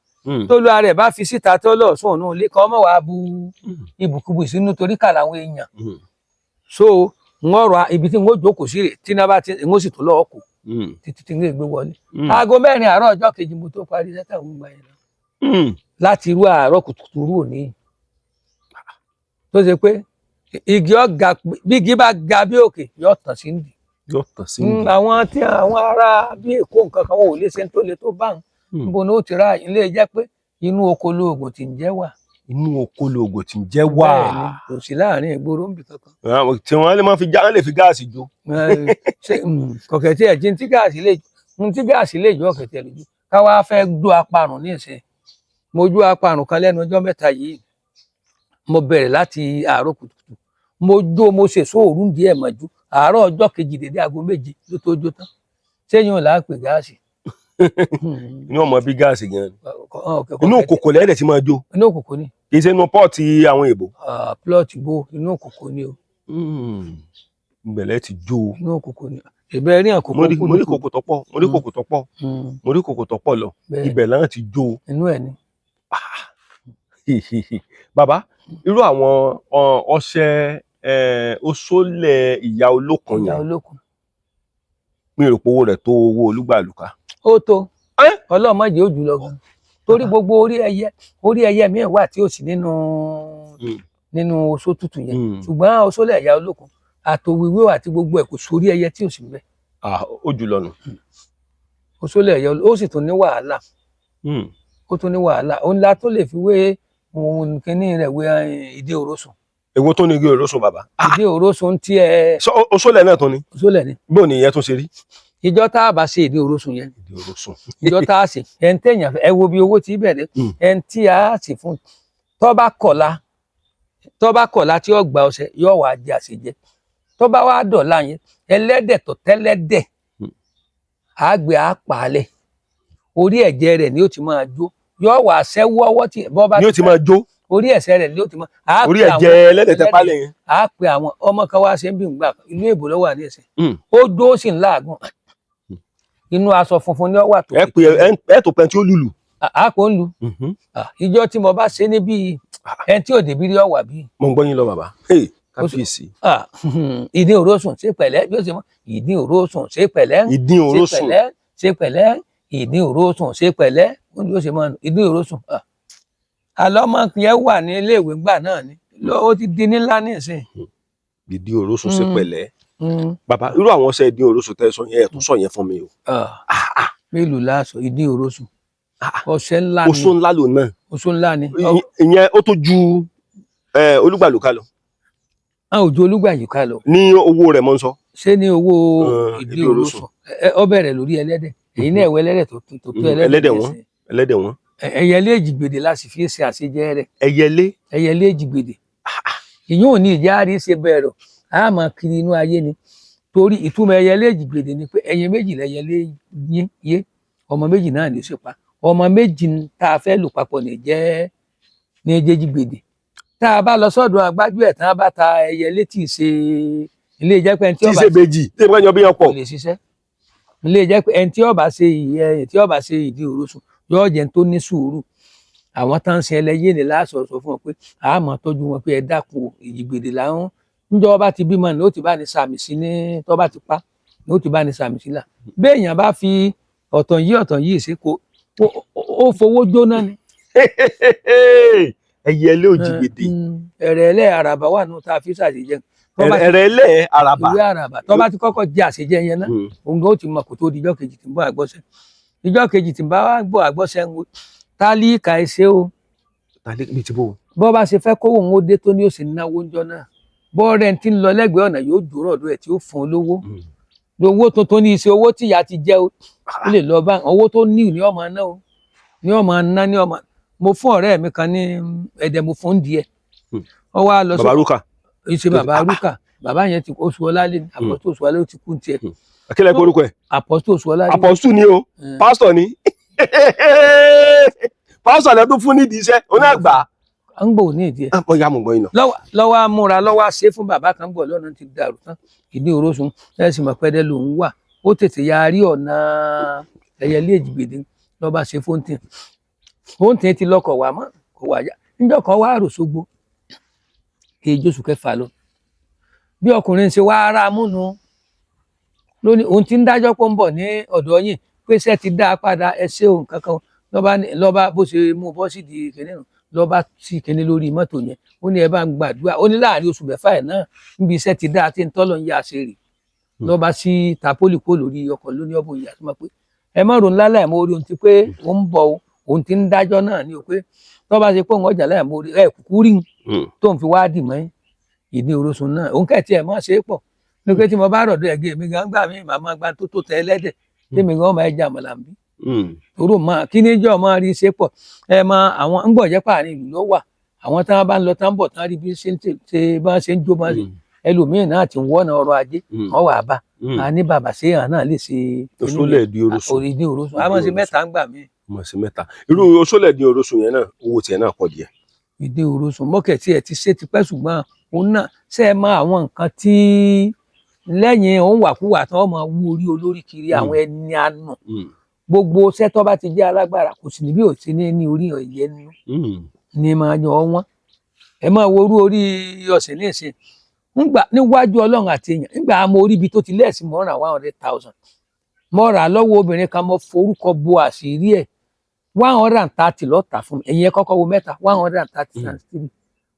tó lọ ara ẹ̀ bá fi síta tó lọ sùn òun ilé kan mọ̀ wá bu ibùkúbù sínú torí kà làwọn èèyàn. So n ọ̀rọ̀ ibi tí n ó jókòó sí rè tí iná bá ti n ó sì tún lọ́ọ́ kù títí tí n lè gbé wọlé. Aago 4 àárọ̀ ọjọ́ kejì mo tó parí iṣẹ́ táwọn gbà yẹn lọ. Láti irú àárọ̀ kùtùkùtù rú òní tó ṣe pé igi ọ̀gá, bí igi bá ga bí òkè yóò tàn sí ndì. Yóò tàn sí Àwọn tí àwọn ará bí Èkó nǹkan kan, wọn ò lè ṣe tó le tó bá ń níbo ni ó ti ra ilé jẹ́ pé inú oko lóògùn tí ń jẹ́ wà. Inú oko lóògùn tí ń jẹ́ wà. Bẹ́ẹ̀ ni, kò sí láàrin ìgboro níbì kankan. Àwọn tí wọ́n lè máa fi wọ́n lè fi gáàsì jó. Ṣé kọ̀kẹ́ tí ẹ̀ jí tí gáàsì lè tí gáàsì lè jó ọ̀kẹ́ tí ẹ̀ lè jó káwá fẹ́ jó aparùn ní ìsìn. Mo jó aparùn kan lẹ́nu ọjọ́ 3 yìí, mo bẹ̀rẹ̀ láti àárọ̀ kùtùkùtù, mo jó, mo ṣe sóòrùn díẹ̀ mọ́jú, àárọ̀ ọjọ́ kejì dédé aago 7 ló tó jó tán. Sẹ́yìn ò láà pè gáàsì? Inú ọmọ bí gáàsì gan ni. Inú òkòkò lẹ́ẹ̀dẹ̀ tí máa jó. Inú òkùnkùn ni. Kì í ṣe inú pọ́ọ̀tì àwọn èèbò. Plot bo, inú òkùnkùn ni o. Ìgbẹ̀lẹ̀ ti jó. Inú òkùnkùn ni, ìbẹ̀ rí àkókò. Mo rí kòkò tó pọ̀, mo rí kòkò tó pọ̀, mo rí kòkò tó pọ̀ lọ. Ibẹ̀ náà ti jó. Inú ẹ̀ ni. Bàbá, irú àwọn ọṣẹ oṣólẹ̀ ìyá olókun Ìyá yẹn, olókun. Mi rò pé owó rẹ̀ tó owó olúgbàlùkà. Ó tó, ọlọ́mọdé ó jù lọ gan, torí gbogbo orí ẹyẹ míì wà tí ò sí nínú nínú oṣó tútù yẹn, ṣùgbọ́n oṣólẹ̀ ìyá olókun àtòwíwé àti gbogbo ẹ̀, kò sórí ẹyẹ tí ò sí níbẹ̀. Ah, ó jù lọ nù. Oṣólẹ̀ ìyá olókun ó sì tún ní wàhálà. Ó tún ní wàhálà, òun la tó lè fi wé òun kínní rẹ̀ wé ìdí òrósùn. Èwo tó ní igi òrósùn, bàbá? Ìdí òrósùn tí ẹ. Sọ oṣólẹ̀ náà tó ní. Oṣólẹ̀ ni. Bó ni ìyẹn tún ṣe rí? Ìjọ tá a bá ṣe ìdí òrósùn yẹn, Ìdí òrósùn. ìjọ tá a ṣe, ẹn téèyàn ẹ wo bí owó tí bẹ̀rẹ̀, ẹn tí a ṣe fún, tó bá kọ̀la, Tó bá kọ̀ láti ọgbà ọṣẹ, yóò wá jẹ àṣejẹ. Tó bá wá dọ̀la yẹn, ẹlẹ́dẹ̀ tó tẹ́lẹ́dẹ̀ àgbẹ̀ àpàlẹ̀ orí ẹ̀jẹ̀ rẹ̀ ni ó ti máa jó, yóò wá sẹ́wọ́ ọwọ́ tí bọ́ bá Ni ó ti máa jó. Orí ẹ̀sẹ̀ rẹ̀ ni ó ti máa á Orí pe ẹ̀jẹ̀ ẹlẹ́dẹ̀ tẹ pálẹ̀ yẹn. Á pe àwọn ọmọ kan wá ṣe ń bí ngbà ìlú èbó ló wà ní ẹsẹ̀. Ó jó, ó sì ń láàgùn, inú aṣọ funfun ni ó wà tó. Ẹ pè ẹ tó pẹ́ tí ó lùlù. Á kò ń lu. Ìjọ tí mo bá ṣe níbí, ẹni tí ò débi rí ọwà bíi. Mo ń gbọ́ yín lọ, bàbá. Hey, kábíyèsí. Ìdín òrósùn ṣe pẹ̀lẹ́, bí ó ṣe mọ ìdín òrósùn ṣe pẹ̀lẹ́. Ìdín Ṣe òrósùn. pẹ̀lẹ́, ṣe pẹ̀lẹ́, ìdín òrósùn ṣe pẹ̀lẹ́, ó ní bí ó ṣe mọ ìdín òrósùn. Àlọ́mọ yẹn wà ní iléèwé ńgbà náà ni ó ti di nílá nísìn. Ìdín òrósùn ṣe pẹ̀lẹ́. Bàbá, irú àwọn ọṣẹ ìdín òrósùn tẹ́ sọ yẹn, ẹ tún sọ yẹn fún mi o. Mélòó láàṣọ ìdín òrósùn? Ọṣẹ ńlá ni. Oṣó ńlá lò náà. Oṣó ńlá ni. Ìyẹn ó tó ju olúgbàlùkà lọ. Àwọn òjò olúgbàyí ká lọ. Ní owó rẹ̀ mọ́ ń sọ. Ṣé ní owó ìdín ìdín òrósùn. òrósùn? Ó bẹ̀rẹ̀ lórí ẹlẹ́dẹ̀, èyí náà ẹ̀wọ̀ ẹlẹ́dẹ̀ tó tó ẹlẹ́dẹ̀ Ẹlẹ́dẹ̀ wọn. nísìn. Ẹlẹ́dẹ̀ wọn. Ẹyẹlé èjìgbèdè la sì fi ṣe àṣejẹ rẹ̀. Ẹyẹlé. Ẹyẹlé èjìgbèdè, ìyún ò ní ìjà rí ṣe bẹ̀rọ̀, a máa kiri inú ayé ni, torí ìtumọ̀ ẹyẹlé èjìgbèdè ni pé ẹyin méjì lẹyẹlé yé yé, ọmọ méjì náà ní ó sì pa, ọmọ méjì tá a fẹ́ lò papọ̀ ní jẹ́ ní jẹ́jìgbèdè. Tá a bá lọ sọ́dọ̀ agbájú ẹ̀ tán, bá ta ẹyẹlé tí ì ṣe ilé jẹ́ pé ẹni tí Tí ó í bá ṣe bèjì tí ìbá yan bí yan pọ̀. Kò lè ṣiṣẹ́ ilé jẹ́ pé ẹni tí ó bá ṣe ìyẹn, tí ó bá ṣe ìdí òrósùn, yóò jẹ́ tó ní sùúrù. Àwọn tá ń sin ẹlẹ́yé ni láàṣọ sọ fún wọn pé a máa tọ́jú wọn, pé ẹ dákun o, ìjìgbèdè làwọn níjọ́ bá ti bímọ ni ó ti bá ní sàmì sí, ní tó bá ti pa ni ó ti bá ní sàmì sí là. Béèyàn bá fi ọ̀tàn yìí ọ̀tàn yìí ṣe kó ó fowó jóná ni. Ẹyẹlé òjìgbèdè. Ẹ̀rẹ̀ ẹlẹ́ àràbà wà nù tá a fi ṣàṣejẹ. Tó bá ti Ẹrẹ ẹlẹ́ àràbà. Ìwé àràbà, tó bá ti kọ́kọ́ jẹ àṣejẹ yẹn náà, òun gan ó ti mọ kó tó di ijọ́ kejì tí ń bọ̀ àgbọ̀sẹ̀. Ijọ́ kejì tí ń bá wá gbọ́ àgbọ̀sẹ̀ ń wo tálíkà ẹsẹ̀ o. Tálí bíi ti bò. Bọ́ bá ṣe fẹ́ kówó òun ó dé tó ní ó sì náwó ńjọ́ náà, bọ́ rẹ̀ ti ń lọ lẹ́gbẹ̀ẹ́ ọ̀nà, yóò dúró ọ̀dọ̀ ẹ̀ tí ó fún un lówó, lówó tuntun ní iṣẹ́ owó tíya ti jẹ́ o, ó lè lọ bá owó tó ní ní ọmọ náà o ní ọmọ ná ní ọmọ. Mo fún ọ̀rẹ́ mi kan ní ẹ̀dẹ̀, mo fún díẹ̀. Ó wá lọ Bàbá Rúkà. Ìṣe bàbá Rúkà. Bàbá yẹn ti oṣù ọlálẹ, àpọ́tù oṣù ọlálẹ, ó ti kú tiẹ̀. Akílẹ̀ korúkọ ẹ̀? Àpọ́tù oṣù ọlálẹ. Apọ́sítù ni o. Pásítọ̀ ni, pásítọ̀ lẹ tó fún nídìí iṣẹ́ oní àgbà. À ń gbò ní ìdí ẹ̀. Bóyá mo gbọ́ yín lọ. Lọ́wọ́ amúra lọ́wọ́ ṣe fún bàbá kan bọ̀ lọ́nà ti dàrú tán. Ìdí òrósùn ẹ sì mọ̀ pẹ́ẹ́dẹ́ lòún wà, ó tètè ya rí ọ̀nà ẹyẹlé èjìgbèdè lọ́ba ṣe fóńtìn. Fóńtìn ti lọkọ̀ wà mọ́ kò wà yá. Níjọ́ kan wá rò sógbó kí oṣù kẹfà lọ, bí ọkùnrin ṣe wá ara múnu lónìí, òun ti ń dájọ́ pé ń bọ̀ ní ọ̀dọ̀ yìí, pé iṣẹ́ ti dá a padà, ẹ ṣé òun kankan lọ́ba lọ́ba bó ṣe mú bọ́ sí di kìnìún nù, lọ́ba sí kìnìún lórí mọ́tò yẹn. Ó ní ẹ bá ń gbàdúrà. Ó ní láàrin oṣù mẹ́fà ẹ̀ náà, níbi iṣẹ́ ti dá a tí ń tọ́lọ̀ ń yá a ṣe rè, lọ́ba sí tapoli kó lórí ọkọ̀ lóní ọ̀bùn ìyá tó máa pé ẹ má ronú lálẹ́ mọ́ orí ohun ti pé ó ń bọ̀ o, òun ti ń dájọ́ náà ni o, pé tọ́ba ṣe pé òun ọjà láì mọ́ orí ẹ kúkú rí tó ń fi wá dì mọ́ ìdí orosun náà. Òun kẹ́ẹ̀tì ẹ̀ mọ́ ṣe é pọ̀ ní pé tí mo bá rọ̀dọ̀ ẹ̀gẹ́ mi gan gbà mí, màmá gba tó tó tẹ ẹlẹ́dẹ̀ tèmi gan máa jẹ àmàlà ń bí toró máa kí ní jọ́ máa rí ṣe pọ̀. Ẹ mọ àwọn ń gbọ̀ jẹ́ pààrin ìlú ló wà, àwọn tí wọ́n bá ń lọ tán bọ̀ tán rí bí ṣe ń ṣe bá ṣe ń jó bá ṣe, ẹlòmíín náà ti ń wọ́nà ọrọ̀ ajé, wọ́n wà bá a ní bàbá ṣé hàn náà lè ṣe. Oṣólẹ̀ di orosun. Orí ní orosun a máa ṣe mẹ́ta ń gbà mí. Mọ̀ sí mẹ́ta. Irú oṣólẹ̀ di orosun yẹn náà, owó tiẹ̀ náà pọ̀ díẹ̀. Ìdí orosun mọ́kẹ̀tì ẹ̀ ti ṣe tipẹ́, ṣùgbọ́n òun náà ṣe é mọ àwọn nǹkan tí lẹ́yìn òun wàkúwà tí wọ́n máa wú orí olórí kiri, àwọn ẹni àánú gbogbo sẹ́tọ́ bá ti jẹ́ alágbára, kò sì ní bí ò sí ní orí ẹ̀yẹ nínú ní máa yan wọ́n. Ẹ máa wo orú orí ọ̀sẹ̀ ní ìsìn ńgbà níwájú Ọlọ́run àti èèyàn, ńgbà àmọ́ orí ibi tó ti lẹ́ẹ̀sì mọ́ ra 100,000, mo rà lọ́wọ́ obìnrin kan, mo forúkọ bo àṣírí ẹ̀, 130 lọ́ọ̀tà fún mi. Ẹ̀yìn ẹ̀ kọ́kọ́ wo mẹ́ta, 130 times three,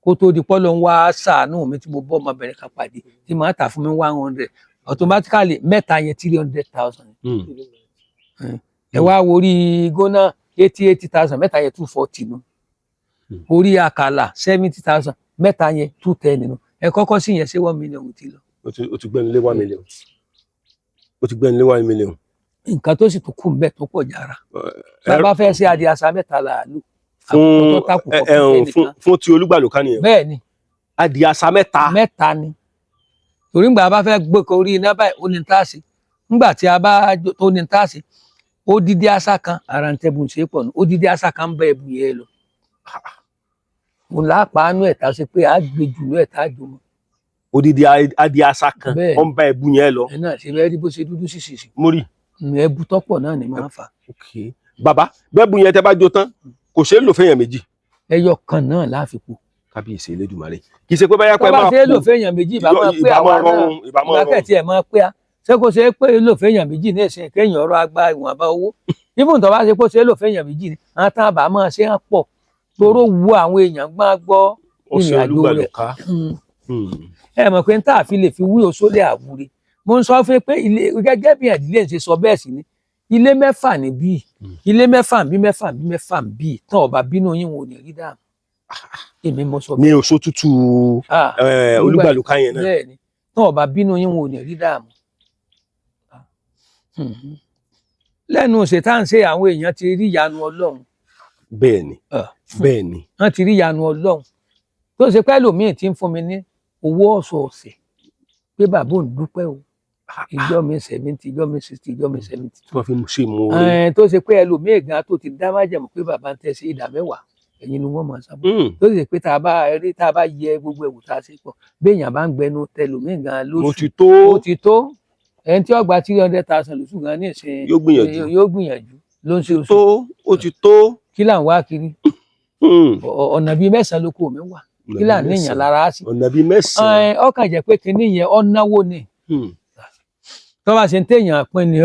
kó tó di pọ́ ló ń wá ṣàánú mi tí mo bọ́ ọmọbìnrin kan pàdé tí màá tà fún mi 100, automatically mẹ́ta yẹn 300,000. Ẹ wá wo orí gónà, 80,000, mẹ́ta yẹn 240 nu. Orí àkàlà, 70,000, mẹ́ta yẹn 210 nù. Ẹ kọ́kọ́ sí yẹn, ṣé 1 million ti lọ. Ó ti gbẹ́nu lé 1 million, ó ti gbẹ́nu lé 1 million. Nǹkan tó sì tún kù mbẹ tó pọ̀ jára, bàbá fẹ́ ṣe adìẹ àṣà mẹ́ta là á lò. Fún fún ti olúgbàlùkà nìyẹn. Bẹ́ẹ̀ ni. Adìẹ àṣà mẹ́ta. Mẹ́ta ni, torí ngbà bá fẹ́ gbé korí iná báyìí, ó ní tá a ṣe. Ngbà tí a bá tó ní tá a ṣe, odidi àṣà kan ara ń tẹ́bùn ṣe pọ̀ nù. Odidi àṣà kan ń bá ẹ̀bùn yẹn lọ, òun là á pa á nú ẹ̀ tá a ṣe pé a gbé jù nú ẹ̀ tá a jò mọ́. Odidi adìẹ àṣà kan. Bẹ́ẹ̀. Ó ń bá ẹbu yẹn lọ. Ẹ náà ṣe bẹ́ẹ̀ rí bó ṣe dúdú sísìsì. Mo rí. Ẹbu tọ́pọ̀ náà ni máa ń fà. Ok bàbá, bẹ́ẹ̀bù yẹn tẹ́ bá jó tán, kò ṣeé lò fẹ́yàn méjì? Ẹyọ kan náà láàfin. Kábíyèsí Elédùmarè, kì í ṣe pé báyà Tó pé bá máa ṣe é lò fẹ́yàn méjì, ìbá máa pé ìbá àwa máa náà rọrùn, ìbá máa ìbá rọrùn. kẹ̀tì ẹ̀ máa pé a ṣé kò ṣe é pé lò fẹ́yàn méjì ní ìsìn kéèyàn ọ̀rọ̀ agba ìwọ̀nba owó ibùn. Tó bá ṣe kó ṣe é lò fẹ́yàn méjì ni, àwọn tán àbá máa ṣe é pọ̀ toró wu àwọn èèyàn gbọ́n gbọ́ Ó ṣe ìrìn àjò rẹ̀. Olúgbàlùká. Ẹ mọ̀ pé n tá a fi lè fi wí òṣòlè àwúre, mo ń sọ fún pé ilé gẹ́gẹ́ bí ìdílé ń ṣe sọ bẹ́ẹ̀ sì ni ilé mẹ́fà níbí, ilé mẹ́fà ń bí, mẹ́fà ń bí, mẹ́fà ń bí tán. Ọba bínú yín, wọn ò ní rí dààmú. Èmi mo sọ. Ní oṣó tútù. Ah, Olúgbàlùká yẹn náà. Bẹ́ẹ̀ ni, tán ọba bínú yín, wọn ò ní rí dààmú. Lẹ́nu ṣètàǹṣe, àwọn èèyàn ti rí ìyanu Ọlọ́run. Bẹ́ẹ̀ ni. Ah. Bẹ́ẹ̀ ni. Wọ́n ti rí ìyanu Ọlọ́run tó ṣe pẹ́ lòmíì tí ń fún mi ní owó ọ̀sọ̀ọ̀sẹ̀ pé bàbá òun dúpẹ́ o, ìjọ mi 70, ìjọ mi 60, ìjọ mi 70. Tí wọ́n fi ṣe mú orí. Tó ṣe pé ẹlòmíì gan tó ti dá májẹ̀mú pé bàbá ń tẹ̀sí 10% ẹ̀yin ni wọ́n máa sábà, tó ṣe pé tá a bá rí, tá a bá yẹ gbogbo ẹ̀wù tá a ṣe pọ̀, béèyàn bá ń gbẹnu tẹlòmíì gan Mo lóṣù ti tó. Ó ti tó. Ẹni tí ó gba 300,000 lóṣù gan ní ìsìn Yóò gbìyànjú. Yóò gbìyànjú ló ń ṣe oṣù. Tó, ó ti tó. Kí là ń wá kiri? Ọ̀nà bíi mẹ́sàn-án ló kó mi wà. Kí là ń níyàn lára sí? Ọ̀nà bíi mẹ́sàn-án. Ọkàn jẹ́ pé kinní yẹn ọ̀náwó ni. Tó bá ṣe ń téèyàn pín ni,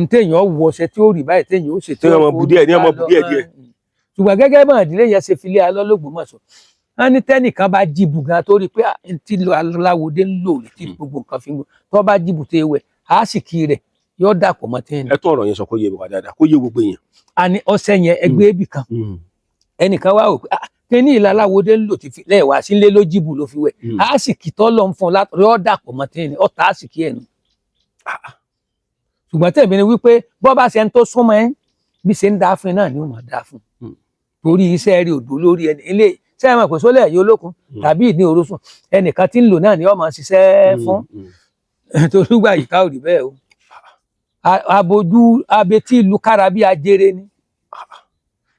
ń téèyàn wọṣẹ tí ó rí báyìí, téèyàn ó ṣe Téèyàn máa bù díẹ̀, ní ọmọ bù díẹ̀ díẹ̀. Ṣùgbọ́n gẹ́gẹ́ bá ìdílé yẹn ṣe fi lé alọ́ l'Ógbómọ̀ṣọ́, wọ́n ní tẹ́nìkan bá jìbù gan tó rí pé n tí aláwòdé ń lò tí gbogbo nǹkan fi ń gbó, tó bá jìbù tó ewẹ̀ á sì kí rẹ̀ yóò dàpọ̀ mọ́ tẹ́ni. Ẹ tún ọ̀rọ̀ yẹn sọ kó yé wa dáadáa, kó yé gbogbo èèyàn. A ní ọṣẹ yẹn ẹgbẹ́ ibì kan, ẹnìkan wá wò pé kíní ìlà aláwòdé ń lò ti fi lẹ́ẹ̀wá sílé ló jìbù ló fi wẹ̀, á sì kì tọ́ lọ ń fún un látọ̀ yóò dàpọ̀ mọ́ tẹ́ni ọ̀tá á sì kí ẹ̀ nù. Ṣùgbọ́n tẹ̀mí ni wípé bọ́ bá ṣe ń tó súnmọ́ ẹ́, bí ṣe ń dá fún ẹ náà ni ó máa dá fún un, torí iṣẹ́ rí òdò lórí ẹni ilé ṣé ẹ mọ̀ pé sólẹ̀ yìí olókun tàbí ìdí orosùn, ẹnìkan tí ń lò náà ni ó máa ṣiṣẹ́ fún torí gbà yìí ká ò rí bẹ́ẹ̀ o. Abojú abetí ìlú kára bí ajere ni.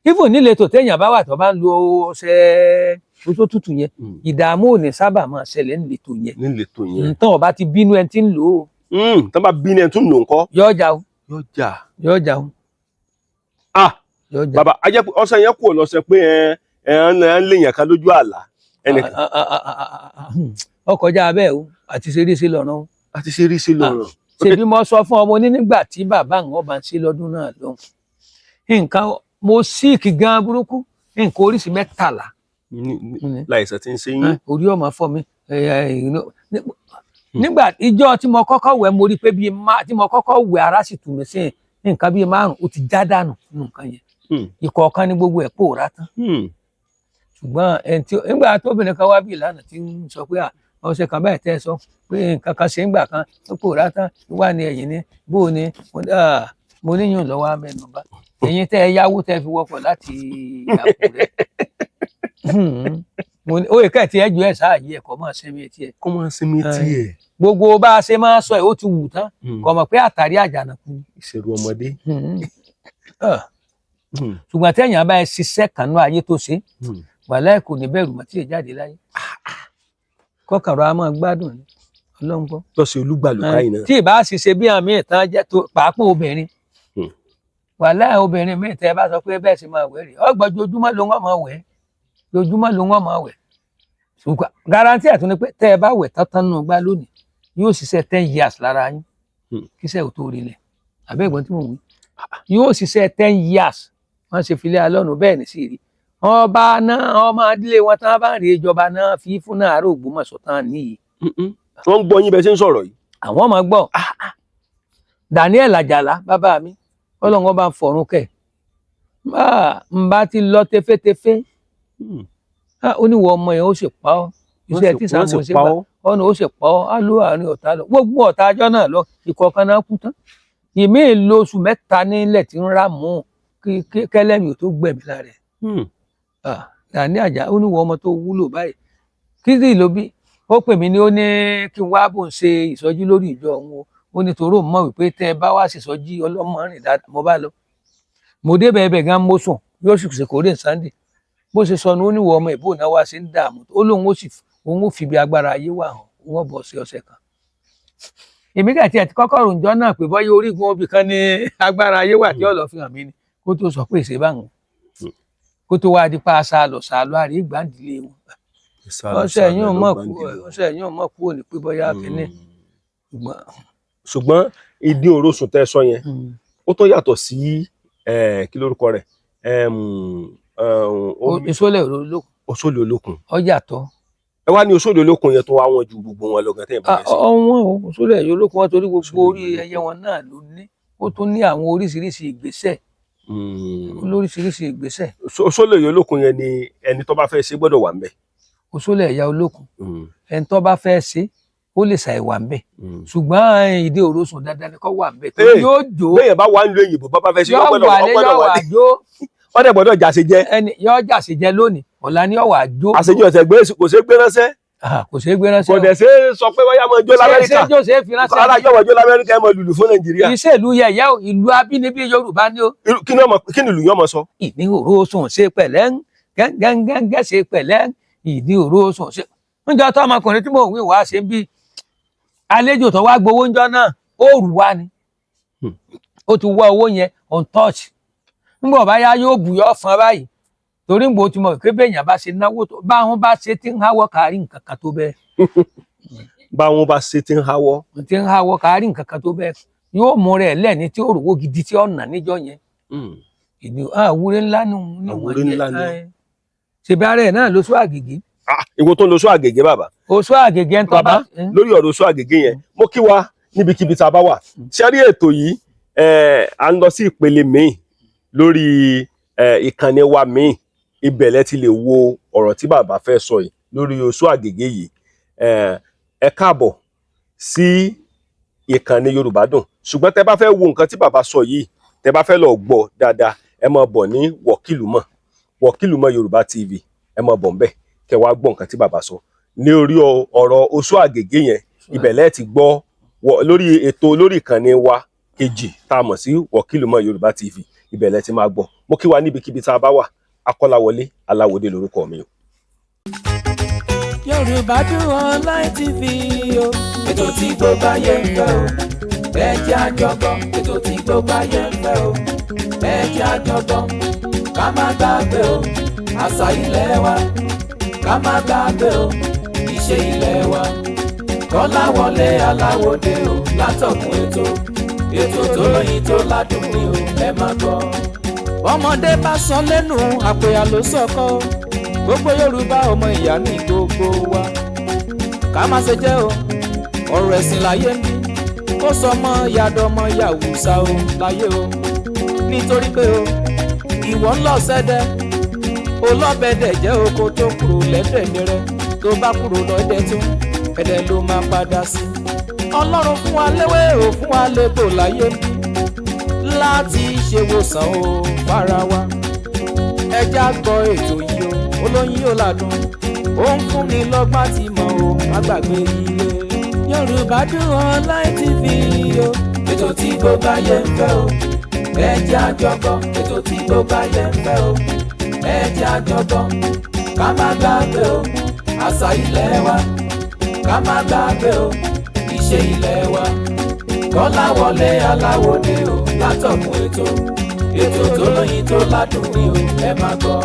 Even nílé tó téèyàn bá wà tó bá ń lo ọṣẹ tó tútù yẹn, ìdààmú ò ní sábà máa ṣẹlẹ̀ nílé tó yẹn. Nílé tó yẹn. Nǹkan ọba ti bínú ẹni tí ń lò ó. Tó bá bínú ẹ tún lò ńkọ́? Yọjà o. Yóò jà. Yọjà o. Ah. Yọjà. Bàbá, a jẹ́ pé ọṣẹ yẹn kúrò lọ́sẹ̀ pé ẹ ẹ ń léèyàn kan lójú àlá ẹnìkan. Ọkọjá abẹ́ o, àti ṣeré sí lọ́rùn o. Àti ṣe rí sí lọ́rùn. Ṣèbí mo sọ fún ọmọ oní nígbà tí bàbá àwọn ọba ń ṣe lọ́dún náà lọ́hùn, nǹkan mo sick gan burúkú, nǹkan oríṣi 13. Láìsàn tí ń ṣe yín. Orí ọmọ fọ́ mi nígbà ìjọ tí mo kọ́kọ́ wẹ̀, mo rí pé bíi má tí mo kọ́kọ́ wẹ̀, ara sì tù mí sí nǹkan bíi márùn ó ti já dànù nínú nǹkan yẹn. Ìkọ̀ọ̀kan ní gbogbo ẹ̀ pòórá tán. Ṣùgbọ́n ẹni tí nígbà tóbìnrin kan wá bí ìlànà tí ń sọ pé ọ̀sẹ̀ kan báyìí tẹ́ ẹ sọ pé nǹkan kan ṣe ń gbà kan tó pòórá tán wà ní ẹ̀yìn ní bó o ní, mo níyàn lọ́wọ́ amẹnubá ẹ̀yin tẹ́ ẹ yáwó tẹ́ ẹ fi wọkọ̀ láti Àkúrẹ́. Mo ní ó yẹ kẹ́ ẹ̀ tí ẹ ju ẹ̀ sáà yí ẹ̀kọ́ máa sinmi etí ẹ̀. Kó máa sinmi tiẹ̀. Gbogbo bá a ṣe máa sọ ẹ̀, ó ti wù tán, kò mọ̀ pé àtàrí àjànàkú. Ìṣerú ọmọdé. Ṣùgbọ́n tẹ̀yìn bá ẹ ṣiṣẹ́ kanú ayé tó ṣe, wàláhì kò ní bẹ̀rù mọ́ tí ì jáde láyé, kọkànrọ̀ a máa gbádùn ni. Ọlọ́run gbọ́. Lọ́sẹ̀ Olúgbàlùká yìí náà. Tí ì bá ṣiṣẹ́ bí àmì ìtàn jẹ́ tó pàápàá obìnrin, wàláhì obìnrin míì tẹ́ ẹ bá sọ pé bẹ́ẹ̀ sì máa wẹ̀ rí ọgbọ́n, ojoojúmọ́ ló ń wọ́n máa wẹ̀, ojoojúmọ́ ló ń wọ́n máa wẹ̀. Ṣùgbọ́n garanti ẹ̀ tún ni pé tẹ́ ẹ bá wẹ̀ tán tán nù gbá lónìí, yóò ṣiṣẹ́ 10 years lára yín kíṣẹ́ ò tó rí lẹ̀. Àbẹ́ ìgbọ́n tí mò ń wí, yóò ṣiṣẹ́ 10 years. Wọ́n ṣe filẹ̀ alọ́nu bẹ́ẹ̀ ní sí rí ọba náà, ọmọ adílé wọn tán bá ń rí ìjọba náà fi fún náà àárò Ògbómọ̀ṣọ́ tán níyì. Wọ́n ń gbọ́ yín bẹ́ẹ̀ ṣe ń sọ̀rọ̀ yìí. Àwọn ọmọ gbọ́ Daniel Àjàlá bàbá mi, Ọlọ́run ọba ń fọ̀run kẹ̀, n bá ti lọ tefétefé. Ó ní wọ ọmọ yẹn ó sì pa ọ́, iṣẹ́ tí Wọ́n sì sàmú ṣe pa gbà ọ́. Ọ̀nà ó sì pa ọ́, á ló àárín ọ̀tá lọ, gbogbo ọ̀tá ajọ́ náà lọ, ìkọ̀ọ̀kan náà kú tán, ìmíì lo oṣù 3 nílẹ̀ tí ń rà mú kí kẹlẹ́mì ò tó gbẹ̀mí lára ẹ̀. Dani Àjà ó ní wọ ọmọ tó wúlò báyìí. Kí ló bí ó pè mí ní, ó ní kí n wá bò ń ṣe ìsọjí lórí ìjọ òun o. Ó ní toró mọ̀ wípé tẹ́ ẹ bá wá ṣèsọjí ọlọ́mọ rìn dáadáa. Mo bá lọ, mo débẹ̀, ẹbẹ̀ gan mo sùn, yóò sì ṣe kórè Sunday. Bó ṣe sọnù, ó ní wọ ọmọ ìbò náà wá sí ń dààmú. Ó lóun ó sì òun ó fi bí agbára ayé wà hàn, òun ó bọ̀ sí ọ̀sẹ̀ kan. Èmi kàti ẹ̀ ti kọ́kọ́ ròǹjọ́ náà pé bọ́yá orígun obì kan ní agbára ayé wà tí ọ̀lọ́ fi hàn mí ni, kó tó sọ pé ìṣe báwọn, kó tó wá di pa sálọ sálọ àrí ìgbàndílé wọn. Ọ̀sẹ̀ yìí ò mọ̀ kú, ọ̀sẹ̀ yìí ò mọ̀ kú ò ní pé bọ́yá kínní, ṣùgbọ́n Ṣùgbọ́n ìdí òrosùn tẹ́ sọ yẹn, ó tó yàtọ̀ sí kí lórúkọ rẹ̀? Ìsólẹ̀ olókùn. Òṣòlè olókun. Ó yàtọ̀. Ẹ wá ní òṣòlè olókun yẹn tó wá wọn ju gbogbo wọn lọ gan tẹ́ ẹ bá fẹ́ sí. Ọ̀wọ́n o, ìsólẹ̀ olókùn wọn, torí gbogbo Ìsólẹ̀ orí ẹyẹ wọn náà ló ní, ó tún ní àwọn oríṣiríṣi ìgbésẹ̀, lóríṣiríṣi ìgbésẹ̀. Òṣòlè olókun yẹn ni ẹni tó bá fẹ́ ṣe gbọ́dọ̀ wà ń bẹ̀. Òṣòlẹ̀ ẹ̀yà olókùn, ẹni tó bá fẹ́ ṣe ó lè ṣàìwà ń bẹ̀, ṣùgbọ́n ìdí òrosùn dandan ni kó wà ń bẹ̀ torí Ee, yóò jó. Bẹ́ẹ̀ bá wà ń lo òyìnbó, bá bá fẹ́ ṣe, Yóò yóò gbọ́dọ̀ wà ó lé gbọ́dọ̀ yóò wà wà lé jó. Wọ́n dẹ̀ gbọ́dọ̀ jàṣe jẹ. Ẹni yóò jàṣe jẹ lónìí, ọ̀la ni yóò wà jó. Àṣejù ọ̀sẹ̀ gbé kò ṣeé gbé ránṣẹ́. Ah, kò ṣeé gbé ránṣẹ́. Kò dẹ̀ ṣe é sọ pé wáyà máa jó Ṣé l'Amẹ́ríkà. ṣé ṣe é fi ránṣẹ́? Ara yóò máa jó l'Amẹ́ríkà, ẹ máa lùlù fún Nàìjíríà. Iṣẹ́ ìlú yẹ̀yẹ́ o, ìlú abínibí Yorùbá ni ó. Kí ni kí ni ìlú yẹn ọmọ sọ? Ìní òrosùn ṣe pẹ̀lẹ́, gẹ́gẹ́gẹ́gẹ́ ṣe pẹ̀lẹ́, ìní òrosùn ṣe. Níjọ́ tó ọmọkùnrin tí mò ń wí wá ṣe ń bí àlejò tó wá gbowó ńjọ́ náà, ó rù wá ni. Ó ti wá owó yẹn on touch. Nígbà bá yá, yóò bù yọ fún báyìí, torí ń bò ó ti mọ̀ pé bẹ́ẹ̀yàn bá ṣe náwó tó bá wọn bá ṣe tí ń háwọ́ kárí nǹkan kan tó bẹ́ẹ̀. Bá wọn bá ṣe ti ń háwọ́. Tí ń háwọ́ kárí nǹkan kan tó bẹ́ẹ̀, yóò mú rẹ̀ lẹ́ni tí ó rówó gidi tí ó nà níjọ́ yẹn. Ìní àwúrẹ́ ńlá nù ní wọ́n Àwúrẹ́ ńlá ni. Ṣèbí ara ẹ̀ náà ló sọ àgègè. Ah, ìwọ tó ń lo sọ àgègè, bàbá. Oṣù àgègè ń tọ́ Bàbá, lórí ọ̀rọ̀ oṣù àgègè yẹn, mo kí wa níbikíbi tá a bá wà. Ṣe rí ètò yìí, à ń lọ sí ìpele míì lórí ìkànnì wa míì. Ibẹ̀ lẹ ti lè wo ọ̀rọ̀ tí bàbá fẹ́ sọ yìí lórí oṣù àgègè yìí. Ẹ káàbọ̀ sí ìkànnì Yorùbá Dùn. Ṣùgbọ́n tẹ bá fẹ́ wo nǹkan tí bàbá sọ yìí, tẹ bá fẹ́ lọ gbọ́ dáadáa, ẹ máa bọ̀ ní Wọ̀kìlúmọ̀, Wọ̀kìlúmọ̀ Yorùbá TV. Ẹ máa bọ̀ ńbẹ̀ kẹ wá gbọ́ nǹkan tí bàbá sọ ní orí ọ̀rọ̀ oṣù àgègè yẹn. Ibẹ̀ lẹ́ẹ̀ ti gbọ́ lórí ètò lórí ìkànnì wa kejì tá a mọ̀ sí Wọ̀kìlúmọ̀ Yorùbá TV. Ibẹ̀ lẹ́ẹ̀ ti máa gbọ́. Mo kí wa níbikíbi tá a bá wà. Akọ́láwọlé Aláwọdé lórúkọ mi o. Yorùbá Dùn Online TV o. Ètò tí gbogbo ayé ń fẹ́ o. Ẹ jẹ́ a jọ gbọ́. Ètò tí gbogbo ayé ń fẹ́ o. Ẹ jẹ́ a jọ gbọ́. Ká má gbàgbé o. Àṣà ilẹ̀ wa. Ká má gbàgbé o. Ìṣe ilẹ̀ wa. Kọ́láwọlé Aláwọdé o. Látọ̀kùn ètò. Ètò tó lóyin tó ládùn ni o. Ẹ má gbọ́. Ọmọdé bá sọ lẹ́nu, àpèyà ló sọkọ́. Gbogbo Yorùbá, ọmọ ìyá ní gbogbo wa, ká má ṣe jẹ́ o. Ọ̀rọ̀ ẹ̀sìn láyé ń bí kó sọ ọmọ yàdọ̀mọ yàwùsà o láyé o, nítorí pé o ìwọ ń lọ sẹ́dẹ̀ olọ́bẹ̀dẹ̀ jẹ́ oko tó kúrò lẹ́dẹ̀dẹ̀ rẹ, tó bá kúrò lọ́dẹ̀ tún ẹ̀dẹ̀ ló máa padà sí. Ọlọ́run fún wa léwé ò fún wa légbò láyé ń bí láti ṣèwòsàn o fara wa. Ẹja gbọ́ ètò yìí o, olóyin ò ládùn, ó ń fúnni lọ́gbọ́n tí mọ̀ o, má gbàgbé ilé. Yorùbá Dùn Online TV o. Ètò tí gbogbo ayé ń fẹ́ o. Ẹ jẹ́ a jọ gbọ́. Ètò tí gbogbo ayé ń fẹ́ o. Ẹ jẹ́ a jọ gbọ́. Ká má gbàgbé o. Àṣà ilẹ̀ wa. Ká má gbàgbé o. Ìṣe ilẹ̀ wa. Kọ́láwọlé Aláwọdé o. Látọ̀kùn ètò. Ètò tó lóyin tó ládùn ni o. Ẹ má gbọ́.